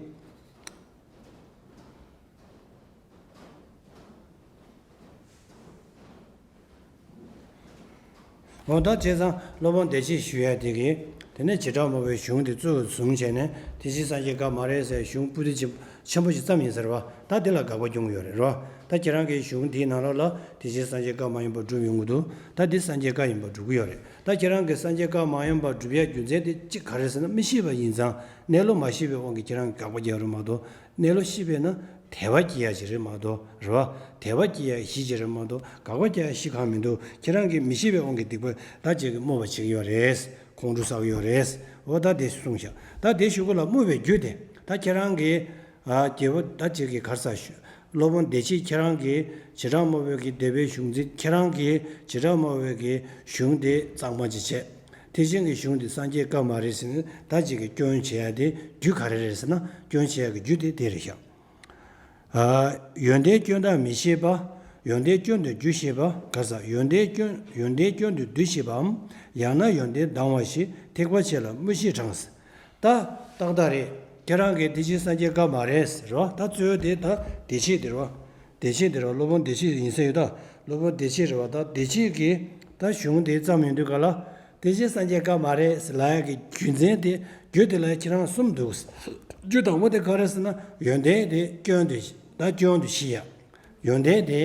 འོ་ད་བྱས་ཙང་སློབ་དཔོན་བདེ་གཤེགས་ཞུ་ཡ་དེ་གིས་དེ་ནས་བྱེ་བྲག་སྨྲ་བའི་གཞུང་དེ་གཙོ་བོ་བཟུང་བྱས་ནས་དེ་བཞིན་སངས་རྒྱས་བཀའ་མ་རེད་ཟེར་གཞུང་སྤུ་དེ་ཆེན་ཆེན་པོ་ཞིག་བརྩམས་ཡིན་ཟེར་བ། ད་དེ་ལ་དགག་པ་སྐྱོན་གྱི་ཡོད་རེད་རོ། ད་ཁྱེད་རང་གིས་གཞུང་དེའི་ནང་ལོགས་ལ་དེ་བཞིན་སངས་རྒྱས་བཀའ་མ་ཡིན་པ་སྒྲུབ་ཡོང་གི་འདུག་ད་འདི་སངས་རྒྱས་བཀའ་ཡིན་པ་སྒྲུབ་ཀྱི་ཡོད་རེད། ད་ཁྱེད་རང་གིས་སངས་རྒྱས་བཀའ་མ་ཡིན་པ་སྒྲུབ་ཡ་རྒྱུ་མཚན་དེ་གཅིག་ག་རེ་ཟེར་ན་མི་ཤེས་པ་ཡིན་ཙང་གནས་ལུགས་མ་ཤེས་པའི་དབང་གིས་ཁྱེད་རང་གིས་དགག་པ་རྒྱག་རེད་མ་གཏོགས། གནས་ལུགས་ཤེས་པས་ན་དད་པ་སྐྱེ་ཡ་ཞིག་རེད་མ་གཏོགས་རེད་བ། དད་པ་སྐྱེ་ཡ་གཞི་ཞིག་རེད་མ་གཏོགས་དགག་པ་རྒྱག་ཡ་གཞི་གང་མི་འདུག་ཁྱེད་རང་གིས་མི་ཤེས་པའི་དབང་གིས་སྡིག་པ་ད་ཅིག་གིས་སྨོད་པ་བྱེད་ཀྱི་ཡོད་རེད། ཁོང་ཁྲོ་ཟ་གི་ཡོད་རེད། འོ་ད་དེ་གསུངས་ཤག་ད་དེ་ཞུ་གི་ལ་སྨོད་པའི་རྒྱུ་དེ་ད་ཁྱེད་རང་གིས་ཨ་རྒྱལ་པོ་ད་ཅིག་གིས་ག་རེ་ཟེར་ཞུ། སློབ་དཔོན་བདེ་གཤེགས་ཁྱེད་རང་གིས་བྱེ་བྲག་སྨྲ་བའི་གི་སྡེ་པའི་གཞུང་འཛིན་ཁྱེད་རང་གིས་བྱེ་བྲག་སྨྲ་བའི་གི་གཞུང་དེ་གཙང་མ་ཅིག་བྱས། ཐེག་ཆེན་གྱི་གཞུང་དེ་སངས་རྒྱས་བཀའ་མ་རེད་ཟེར་ནས་ད་ཅིག་གིས་སྐྱོན་བྱེད་ཡ་དེ་རྒྱུ་ག་རེ་རེད་ཟེར་ན་སྐྱོན་བྱེད་ཡ་གི་རྒྱུ་དེ་དེ་རེད་ཤག་ཨ། ཡོན་ཏན་སྐྱོན་དང་མི་ཤེས་པ། ཡོན་ཏན་སྐྱོན་དང་རྒྱུ་ཤེས་པ་ག་ས། ཡོན་ཏན་སྐྱོན་ཡོན་ཏན་སྐྱོན་དང་དུ་ཤེས་པའམ། ཡང་ན་ཡོན་ཏན་སྡང་བ་ཞེས་ཐེག་པ་ཆེ་ལ་སྨོད་ཤེས་དྲངས། ད་ཏག་ཏག་རེད། ཁྱེད་རང་གིས་དེ་བཞིན་སངས་རྒྱས་བཀའ་མ་རེད་ཟེར་བ། ད་གཙོ་བོ་དེ་ད་བདེ་གཤེགས་དེ་རེད་བ། བདེ་གཤེགས་དེ་རེད་བ། སློབ་དཔོན་བདེ་གཤེགས་ཡིན་ས་ཡོད་ད། སློབ་དཔོན་བདེ་གཤེགས་རེད་བ། ད་བདེ་གཤེགས་ཀྱིས་ད་གཞུང་དེ་བརྩམས་ཡོང་དུས་ག་ལ། དེ་བཞིན་སངས་རྒྱས་བཀའ་མ་རེད་ཟེར་ལབ་ཡག་གི་རྒྱུ་མཚན་དེ་རྒྱུ་དེ་ལ་ཁྱེད་རང་གསུམ་འདུག་རྒྱུ་དང་པོ་དེ་ག་རེ་ཟེར་ན་ཡོན་ཏན་དེ་སྐྱོན་དུ་ད་སྐྱོན་དུ་ཤེས་ཡ། ཡོན་ཏན་དེ་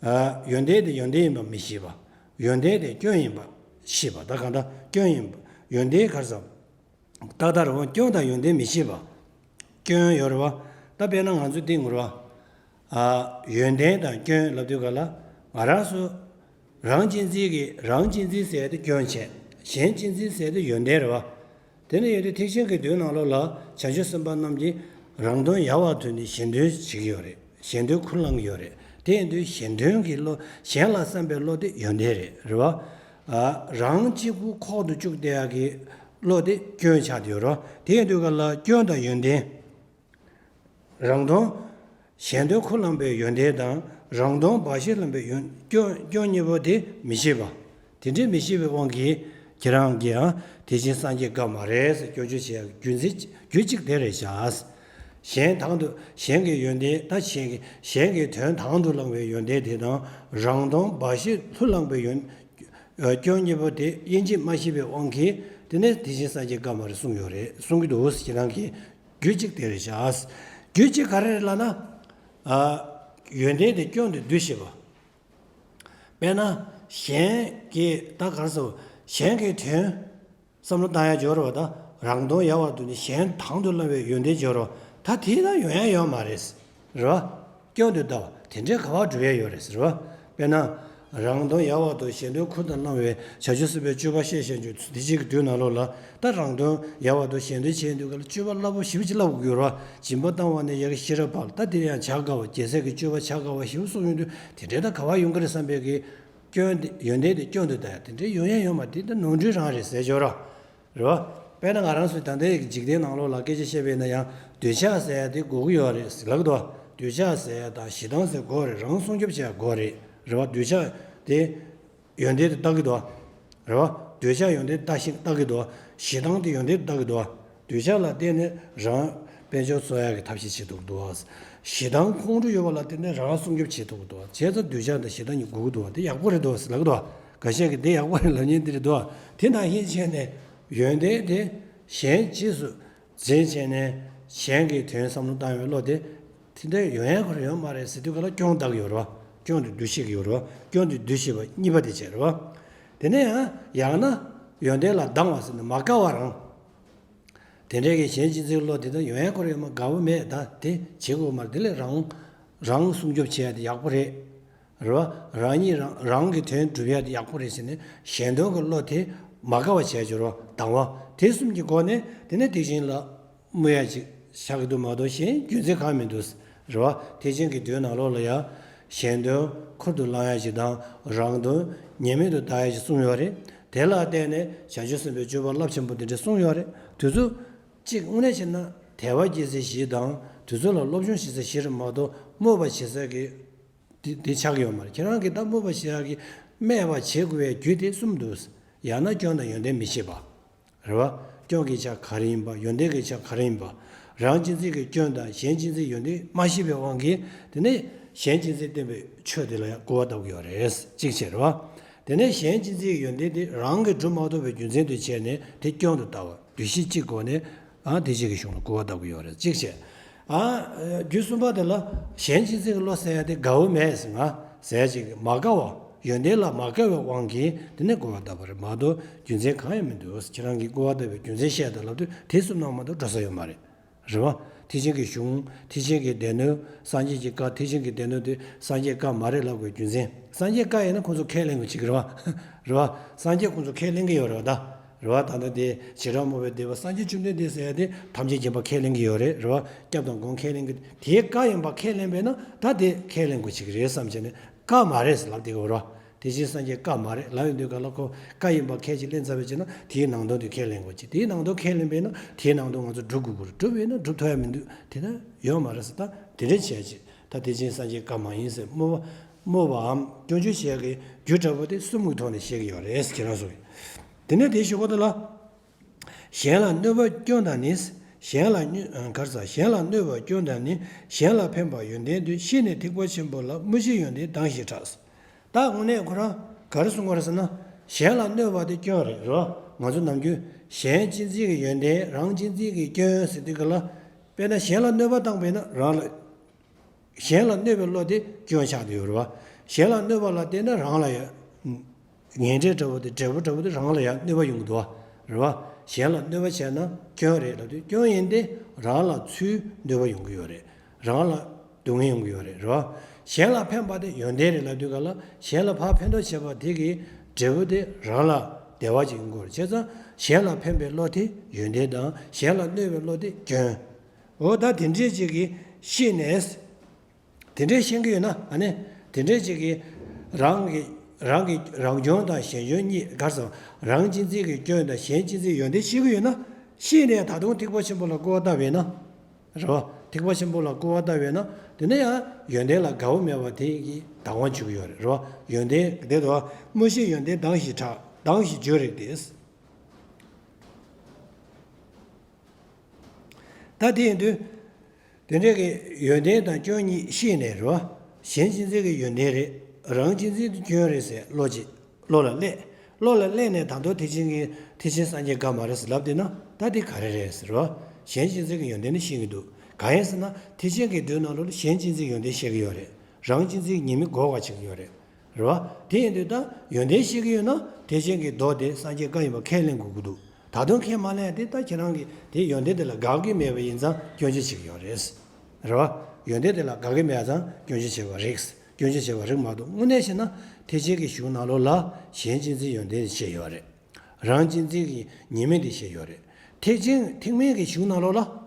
ཨ་ཡོན་ཏན་དེ་ཡོན་ཏན་ཡིན་པ་མི་ཤེས་པ། ཡོན་ཏན་དེ་སྐྱོན་ཡིན་པ་ཤེས་པ། ད་གང་ལྟར་སྐྱོན་ཡིན་པ་ཡོན་ཏན་ག་རེ་ཟེར། ཏག་ཏག་རེད་བ། སྐྱོན་དང་ཡོན་ཏན་མི་ཤེས་པ། སྐྱོན་ཡོད་རེད་བ། ད་དཔེར་ན་ང་ཚོ་འདི་ངོ་རེད་བ། ཨ་ཡོན་ཏན་དང་སྐྱོན་ལབ་དུས་ག་ལ་ང་རང་ཚོ་རང་གཅེས་འཛིན་གྱི་རང་གཅེས་འཛིན་ཟེར་དེ་སྐྱོན་བྱས། གཞན་གཅེས་འཛིན་ཟེར་དེ་ཡོན་ཏན་རེད་བ། དེ་ནས་ཡོད་དུས་ཐེག་ཆེན་གྱི་མདོའི་ནང་ལོགས་ལ་བྱང་ཆུབ་སེམས་དཔའ་རྣམས་ཀྱིས་རང་དོན་ཡལ་བར་དོར་ནས་གཞན་དོན་བྱེད་ཀྱི་ཡོད་རེད། གཞན་དོན་ཁུར་བླང་གི་ཡོད་རེད། དེ་ཡིན་དུས་གཞན་དོན་གྱི་བློ་གཞན་ལ་བསམ་པའི་བློ་དེ་ཡོན་ཏན་རེད། རེད་བ། ཨ་རང་གཅིག་པུ་ཁོག་ཏུ་བཅུག་བསྡད་ཡག་གི་བློ་དེ་སྐྱོན་ཆགས་བསྡད་ཡོད་རེད། དེ་ཡིན་དུས་ག་ལ་སྐྱོན་དང་ཡོན་ཏན། རང་དོན། གཞན་དོན་ཁུར་བླངས་པའི་ཡོན་ཏན་དང་རང་དོན་འབའ་ཞིག་བླངས་པའི་ཡོན་སྐྱོན་སྐྱོན་གཉིས་པོ་དེ་མི་ཤེས་པ། དེ་འདྲའི་མི་ཤེས་པའི་དབང་གིས་ཁྱེད་རང་གིས་ཡང་དེ་བཞིན་སངས་རྒྱས་བཀའ་མ་རེད་ཟེར་སྐྱོན་བརྗོད་བྱེད་ཡག་རྒྱུ་མཚན་རྒྱུ་གཅིག་དེ་རེད་བཞག་གཞན་དང་དུ་གཞན་གྱི་ཡོན་ཏན་ད་གཞན་གྱི་གཞན་གྱི་དོན་དང་དུ་བླངས་པའི་ཡོན་ཏན་དེ་དང་རང་དོན་འབའ་ཞིག་ལྷུར་བླངས་པའི་ཡོན་སྐྱོན་གཉིས་པོ་དེ་དབྱེ་འབྱེད་མ་ཤེས་པའི་དབང་གིས་དེ་ནས་དེ་བཞིན་སངས་རྒྱས་བཀའ་མ་རེད་གསུངས་ཡོད་རེད་གསུང་གི་འདུག་ཁྱེད་རང་གིས། རྒྱུ་གཅིག་དེ་རེད་བཞག་རྒྱུ་གཅིག་ག་རེ་རེད་ལབ་ན། ཨ། ཡོན་ཏན་དེ་སྐྱོན་དུ་འདུ་ཤེས་པ། དཔེར་ན། གཞན་གྱི་ད་ག་རེ་ཟེར། གཞན་གྱི་དོན། བསམ་བློ་བཏང་ཡ་སྦྱོར་བ་དང་རང་དོན་ཡལ་བར་དོར་ནས་གཞན་དང་དུ་བླངས་པའི་ཡོན་ཏན་སྦྱོར་བ་ད་དེ་ད་ཡོང་ཡ་ཡོད་མ་རེད། རེད་བ། སྐྱོན་དུ་ལྟ་བ་དེ་འདྲའི་ག་བ་སྒྲུབ་ཡ་ཡོད་རེད་ཟེར་བ། དཔེར་ན། རང་དོན་ཡལ་བར་དོར་གཞན་དོན་ཁུར་དུ་བླང་བའི་བྱང་ཆུབ་སེམས་དཔའི་སྤྱོད་པ་བཤད་བཤད་རྒྱུ་དེ་གཅིག་གི་དུས་ནང་ལོགས་ལ། ད་རང་དོན་ཡལ་བར་དོར་གཞན་དོན་བྱེད་དུས་སྐབས་ལ་སྤྱོད་པ་སླ་པོ་ཞེ་པོ་ཅིག་སླ་པོ་དགོས་རེད་བ། སྦྱིན་པ་བཏང་བ་ནས་ཡ་གི་ཤེས་རབ་བར་ལ། ད་དེ་ཡང་བྱ་དཀའ་བ། རྒྱལ་སྲས་ཀྱི་སྤྱོད་པ་བྱ་དཀའ་བ་ཞེ་པོ་གསུངས་ཡོང་དུས་དེ་འདྲའི་ད་ག་བ་ཡོང་གི་རེད་བསམ་པའི་གི་སྐྱོན་དེ། ཡོན་ཏན་དེ་སྐྱོན་དུ་ལྟ་ཡ་དེ་འདྲའི་ཡོང་ཡ་ཡོད་མ་རེད། དེ་ད་ནོར་འཁྲུལ་རང་རེད་ཟེར་ཆོག་ར། རེད་བ། དཔེར་ན་ང་རང་ཚོའི་ད་ལྟའི་འཇིག་རྟེན་ནང་ལོགས་ལ་སྐད་ཆ་བཤད་པ་ཡིན་ན་ཡང་འདོད་ཆགས་ཟེར་ཡ་དེ་དགོས་ཀྱི་ཡོད་རེད་ཟེར་ལབ་ཀྱི་འདུག་འདོད་ཆགས་ཟེར་ཡ་དང་ཞེ་སྡང་ཟེར་དགོས་རེད། རང་སྲུང་སྐྱོབ་བྱེད་ཡ་དགོས་རེད། རེད་བ། འདོད་ཆགས་དེ་ཡོན་ཏན་དུ་བལྟ་གི་འདུག་རེད་བ། འདོད་ཆགས་ཡོན་ཏན་དུ་བལྟ་ཞིང་བལྟ་གི་འདུག་ཞེ་སྡང་དེ་ཡོན་ཏན་དུ་བལྟ་གི་འདུག་འདོད་ཆགས་ལ་བརྟེན་ནས་རང་དཔལ་འབྱོར་འཚོལ་ཡ་གི་ཐབས་ཤེས་བྱེད་ཐུབ་ཀྱི་འདུག་ཞེ་སྡང་ཁོང་ཁྲོ་ཡོད་པ་ལ་བརྟེན་ནས་རང་སྲུང་སྐྱོབ་བྱེད་ཐུབ་ཀྱི་འདུག་བྱས་ཙང་འདོད་ཆགས་དང་ཞེ་སྡང་གཉིས་དགོས་ཀྱི་འདུག་དེ་ཡག་པོ་རེད་འདུག་ཟེར་ལབ་ཀྱི་འདུག་འགའ་ཤས་ཀྱིས་དེ་ཡག་པོ་རེད་ལབ་མཁན་དེ་རེད་འདུག་དེ་ནང་བཞིན་བྱས་ནས་ཡོན་ཏན་དེ་གཞན་རྗེས་སུ་འཛིན་བྱས་ནས་གཞན་གྱི་དོན་བསམ་བློ་བཏང་བའི་བློ་དེ། དེ་འདྲ་ཡོང་ཡ་ཁོ་རང་ཡོད་མ་རེད་ཟེར་དུས་ག་ལ་སྐྱོན་བཏགས་ཡོད་རེད་བ། སྐྱོན་དེ་འདུ་ཤེས་ཀྱི་ཡོད་རེད་བ། སྐྱོན་དེ་འདུ་ཤེས་པ་གཉིས་པ་དེ་བྱས་རེད་བ། དེ་ནས་ཡང་ཡང་ན་ཡོན་ཏན་ལ་སྡང་བ་ཟེར་ནས་མ་དགའ་བ་རང་། དེ་འདྲའི་གི་གཞན་གཅེས་འཛིན་བློ་དེ་དག་ཡོང་ཡ་ཁོ་རང་ཡོད་མ། དགའ་བོ་མེད། ད་དེ་བྱེད་དགོས་མ་རེད། དེ་ལས་རང་རང་སྲུང་སྐྱོབ་བྱེད་ཡ་དེ་ཡག་པོ་རེད། རེད་བ། རང་ཉིད་རང་རང་གི་དོན་སྒྲུབ་ཡ་དེ་ཡག་པོ་རེད་ཟེར་ནས་གཞན་དོན་གྱི་བློ་དེ་མ་དགའ་བ་བྱས་བྱུང་རོགས་དང་བ། དེ་གསུམ་གྱི་སྒོ་ནས་དེ་ནས་དེ་བཞིན་ལ་སྨོད་ཡ་ཅིག་ཆགས་ཀྱི་འདུག་མ་གཏོགས་གཞན་རྒྱུ་མཚན་གང་མི་འདུག་རེད་བ། ཐེག་ཆེན་གྱི་དོན་ནང་ལོགས་ལ་ཡང་གཞན་དོན་ཁུར་དུ་བླང་ཡ་ཅིག་དང་རང་དོན་ཉེས་མེད་དུ་བལྟ་ཡ་ཅིག་གསུངས་ཡོད་རེད། དེ་ལ་བརྟེན་ནས་བྱང་ཆུབ་སེམས་དཔའི་སྤྱོད་པ་རླབས་ཆེན་པོ་དེ་འདྲ་གསུངས་ཡོད་རེད། དུས་ཚོད་གཅིག་དངོས་གནས་བྱས་ན་དད་པ་སྐྱེ་ཚུལ་བཞི་དང་དུས་ཚོད་ལ་སློབ་སྦྱོང་བྱེད་ཚུལ་བཞི་རེད་མ་གཏོགས་སྨོད་པ་བྱེད་ཚུལ་གྱི་དེ་དེ་ཆགས་ཀྱི་ཡོད་མ་རེད། ཁྱེད་རང་གིས་ད་སྨོད་པ་བྱེད་ཡག་གི་སྨད་པ་བྱེད་དགོས་པའི་རྒྱུ་དེ་གསུམ་འདུག་ཡང་ན་སྐྱོན་དང་ཡོན་ཏན་མི་ཤེས་པ། རེད་བ། སྐྱོན་གྱི་ཆ་ག་རེ་ཡིན་པ། ཡོན་ཏན་གྱི་ཆ་ག་རེ་ཡིན་པ། རང་གཅེས་འཛིན་གྱི་སྐྱོན་དང་གཞན་གཅེས་འཛིན་ཡོན་ཏན་མ་ཤེས་པའི་དབང་གིས་དེ་ནས་གཞན་གཅེས་འཛིན་བསྟན་པའི་ཆོས་དེ་ལ་ཡང་སྐུར་བ་བཏབ་ཀྱི་ཡོད་རེད། གཅིག་བྱས་རེད་བ། དེ་ནས་གཞན་གཅེས་འཛིན་གྱི་ཡོན་ཏན་དེ་རང་གིས་སྒྲུབ་མ་ཐུབ་པའི་རྒྱུ་མཚན་དུ་བྱས་ནས་དེ་སྐྱོན་དུ་ལྟ་བ། འདུ་ཤེས་གཅིག་སྒོ་ནས་ཨ་དེ་གཅིག་གི་གཞུང་ལ་སྐུར་བ་བཏབ་ཀྱི་ཡོད་རེད། གཅིག་བྱས། ཨ་རྒྱུ་གསུམ་པ་དེ་ལ་གཞན་གཅེས་འཛིན་གྱི་བློ་ཟེར་ཡ་དེ་དགའ་བོ་མེད་ཟེར་ང་ཟེར་ཡ་ཅིག་མ་དགའ་བ། ཡོན་ཏན་ལ་མ་དགའ་བའི་དབང་གིས་དེ་ནས་སྐུར་བ་བཏབ་པ་རེད་མ་གཏོགས་རྒྱུ་མཚན་གང་ཡང་མི་འདུག་ཁྱེད་རང་གིས་སྐུར་བ་བཏབ་པའི་རྒྱུ་མཚན་བཤད་དང་ལབ་དུས་དེ་གསུམ་ནང་མ་གཏོགས་འགྲོ་ས་ཡོད་མ་རེད། རེད་བ། ཐེག་ཆེན་གྱི་གཞུང་། ཐེག་ཆེན་གྱི་སྡེ་སྣོད། སངས་རྒྱས་ཀྱི་བཀའ། ཐེག་ཆེན་གྱི་སྡེ་སྣོད་དེ་སངས་རྒྱས་བཀའ་མ་རེད་ལབ་དགོས་རྒྱུ་མཚན། སངས་རྒྱས་བཀའ་ཡིན་ན་ཁོང་ཚོ་ཁས་ལེན་དགོས་ཀྱི་རེད་བ། རེད་བ། སངས་རྒྱས་ཁོང་ཚོ་ཁས་ལེན་གྱི་ཡོད་རེད་བ་ད། རེད་བ། ད་ལྟ་དེ་བྱེ་བྲག་སྨྲ་བའི་སྡེ་པ་སངས་རྒྱས་བཅོམ་ལྡན་འདས་ཟེར་ཡ་དེ་ཐམས་ཅད་མཁྱེན་པ་ཁས་ལེན་གྱི་ཡོད་རེད། རེད་བ། སྐྱབས་དང་མགོན་ཁས་ལེན་གྱི། དེའི་བཀའ་ཡིན་པ་ཁས་ལེན་པས་ན་ད་དེ་ཁས་ལེན་དགོས་ཀྱི་རེད་བསམ་བྱས་ནས་བཀའ་མ་རེད་ཟེར་ལབ་བསྡད་ཀྱི་ཡོད་རེད་བ། དེ་བཞིན་སངས་རྒྱས་བཀའ་མ་རེད་ལབ་ཡོང་དུས་ག་ལ་ཁོ་བཀའ་ཡིན་པ་ཁས་ཅིག་ལེན་ཚར་བའི་རྗེས་ན་དེའི་ནང་དོན་དེ་ཁས་ལེན་དགོས་ཀྱི། དེའི་ནང་དོན་ཁས་ལེན་པས་ན་དེའི་ནང་དོན་ང་ཚོ་སྒྲུབ་དགོས་ཀྱི་རེད། སྒྲུབ་པས་ན་སྒྲུབ་ཐུབ་ཡ་མི་འདུག་དེ་ལྟར་ཡོད་མ་རེད་ཟེར། ད་དེ་འདྲ་བྱས་ཅིག་ད་དེ་བཞིན་སངས་རྒྱས་བཀའ་མ་ཡིན་ཟེར་སྨོད་པ་སྨོད་པའམ་སྐྱོན་བརྗོད་བྱེད་ཡ་གི་རྒྱུ་འདྲ་པོ་དེ་གསུམ་གྱི་ཐོག་ནས་བཤད་ཀྱི་ཡོད་རེད་ཁྱེད་རང་ཚོ་གིས། དེ་ནས་དེའི་གཞུག་གུ་དེ་ལ། གཞན་ལ་གནོད་པ་སྐྱོན་དང་ནི། གཞན་ལ་གནོད་ག་རེ་ཟ། གཞན་ལ་གནོད་པ་སྐྱོན་དང་ནི། གཞན་ལ་ཕན་པ་ཡོན་ཏན་དུ། ཤེས་ནས་ཐེག་པ་ཆེན་པོ་ལ། མུ་བཞི་ཡོན་ཏན་སྡང་ཞེས་གྲགས། ད་དངོས་གནས་ཁོ་རང་ག་རེ་གསུང་གི་ཡོད་རེད་ཟེར་ན། གཞན་ལ་གནོད་པ་དེ་སྐྱོན་རེད་རོ། ང་ཚོ་ནམ་རྒྱུན་གཞན་གཅེས་འཛིན་གྱི་ཡོན་ཏན་རང་གཅེས་འཛིན་གྱི་སྐྱོན་ཟེར་དུས་ག་ལ། དཔེར་ན་གཞན་ལ་གནོད་པ་བཏང་བས་ན་རང་ལ། གཞན་ལ་གནོད་པའི་བློ་དེ་སྐྱོན་ཆགས་བསྡད་ཡོད་རེད་བ། གཞན་ལ་གནོད་པ་ལ་བརྟེན་ནས་རང་ལ་ཡང་ངན་འབྲས་འདྲ་བོ་དེ་འབྲས་བུ་འདྲ་བོ་དེ་རང་ལ་ཡང་གནོད་པ་ཡོང་གི་འདུག་བ། རེད་བ། གཞན་ལ་གནོད་པ་བྱས་ན་སྐྱོན་རེད་ལབ་དུས་སྐྱོན་ཡིན་ཏེ་རང་ལ་ཚུར་གནོད་པ་ཡོང་གི་ཡོད་རེད། རང་ལ་སྡུག་བསྔལ་ཡོང་གི་ཡོད་རེད། རེད་བ། གཞན་ལ་ཕན་པ་དེ་ཡོན་ཏན་རེད་ལབ་དུས་ག་ལ་གཞན་ལ་ཕར་ཕན་ཐོགས་བྱས་པ་དེ་གི་འབྲས་བུ་དེ་རང་ལ་བདེ་བ་ཅིག་ཡོང་གི་ཡོད་རེད། བྱས་ཙང་གཞན་ལ་ཕན་པའི་བློ་དེ་ཡོན་ཏན་དང་གཞན་ལ་གནོད་པའི་བློ་དེ་སྐྱོན། འོ་ད་དེ་འདྲས་ཅིག་གིས་ཤེས་ནས། དེ་འདྲས་ཤེས་ཀྱི་ཡོད་ན་ཨ་ནི། དེ་འདྲས་ཅིག་གིས་རང་གི་རང་གི་རང་སྐྱོན་དང་གཞན་སྐྱོན་གཉིས་ག་རེ་ཟེར། རང་གཅེས་འཛིན་གྱི་སྐྱོན་དང་གཞན་གཅེས་འཛིན་ཡོན་ཏན་ཤེས་ཀྱི་ཡོད་ན། ཤེས་ནས་ད་དུང་ཐེག་པ་ཆེན་པོ་ལ་སྐུར་བ་བཏབ་པས་ན། རེད་བ། ཐེག་པ་ཆེན་པོ་ལ་སྐུར་བ་བཏབ་པས་ན། དེ་ནས་ཡང་ཡོན་ཏན་ལ་དགའ་བོ་མེད་པ་དེ་གིས་སྡང་བ་འཇུག་གི་ཡོད་རེད། རེད་བ། ཡོན་ཏན་དེ་དང་མུ་བཞི་ཡོན་ཏན་སྡང་ཞེས་གྲགས། སྡང་ཞེས་བརྗོད་རིགས་ཏེ། ད་དེ་ཡིན་དུས། དེ་འདྲའི་གི་ཡོན་ཏན་དང་སྐྱོན་གཉིས་ཤེས་ནས་རོ། གཞན་གཅེས་འཛིན་གྱི་ཡོན་ཏན་རེད། རང་གཅེས་འཛིན་གྱི་སྐྱོན་རེད་ཟེར་བློ་གཅིག་བློ་ལ་སླེབས། བློ་ལ་སླེབས་ནས་ད་དུང་ཐེག་ཆེན་གྱི་ཐེག་ཆེན་སངས་རྒྱས་བཀའ་མ་རེད་ཟེར་ལབ་བསྡད་ན་ད་དེ་ག་རེ་རེད་ཟེར་རོ། གཞན་གཅེས་འཛིན་གྱི་ཡོན་ཏན་ནི་ཤེས་ཀྱི་འདུག་གང་ཡིན་ཟེར་ན་ཐེག་ཆེན་གྱི་མདོའི་ནང་ལོགས་ལ་གཞན་གཅེས་འཛིན་གྱི་ཡོན་ཏན་བཤད་ཀྱི་ཡོད་རེད། རང་གཅེས་འཛིན་གྱི་ཉེས་དམིགས་གོ་བ་བྱེད་ཀྱི་ཡོད་རེད། རེད་བ། དེ་ཡིན་དུས་ད་ཡོན་ཏན་ཤེས་ཀྱི་ཡོད་ན་ཐེག་ཆེན་གྱི་མདོ་དེ་སངས་རྒྱས་བཀའ་ཡིན་པ་ཁས་ལེན་དགོས་ཀྱི་འདུག་ད་དུང་ཁས་མ་ལེན་ཡ་དེ་ད་ཁྱེད་རང་གིས་དེ་ཡོན་ཏན་དེ་ལ་དགའ་གི་མེད་པ་ཡིན་ཙང་སྐྱོན་བརྗོད་བྱེད་ཀྱི་ཡོད་རེད། རེད་བ། ཡོན་ཏན་དེ་ལ་དགའ་གི་མེད་ཙང་སྐྱོན་བརྗོད་བྱེད་པ་རེད། སྐྱོན་ཆ་བྱས་པ་རིགས་མ་གཏོགས། དངོས་གནས་བྱས་ན་ཐེག་ཆེན་གྱི་གཞུང་ནང་ལོགས་ལ་གཞན་གཅེས་འཛིན་ཡོན་ཏན་བཤད་ཡོད་རེད། རང་གཅེས་འཛིན་གྱི་ཉེས་དམིགས་དེ་བཤད་ཡོད་རེད། ཐེག་ཆེན་ཐེག་དམན་གྱི་གཞུང་ནང་ལོགས་ལ།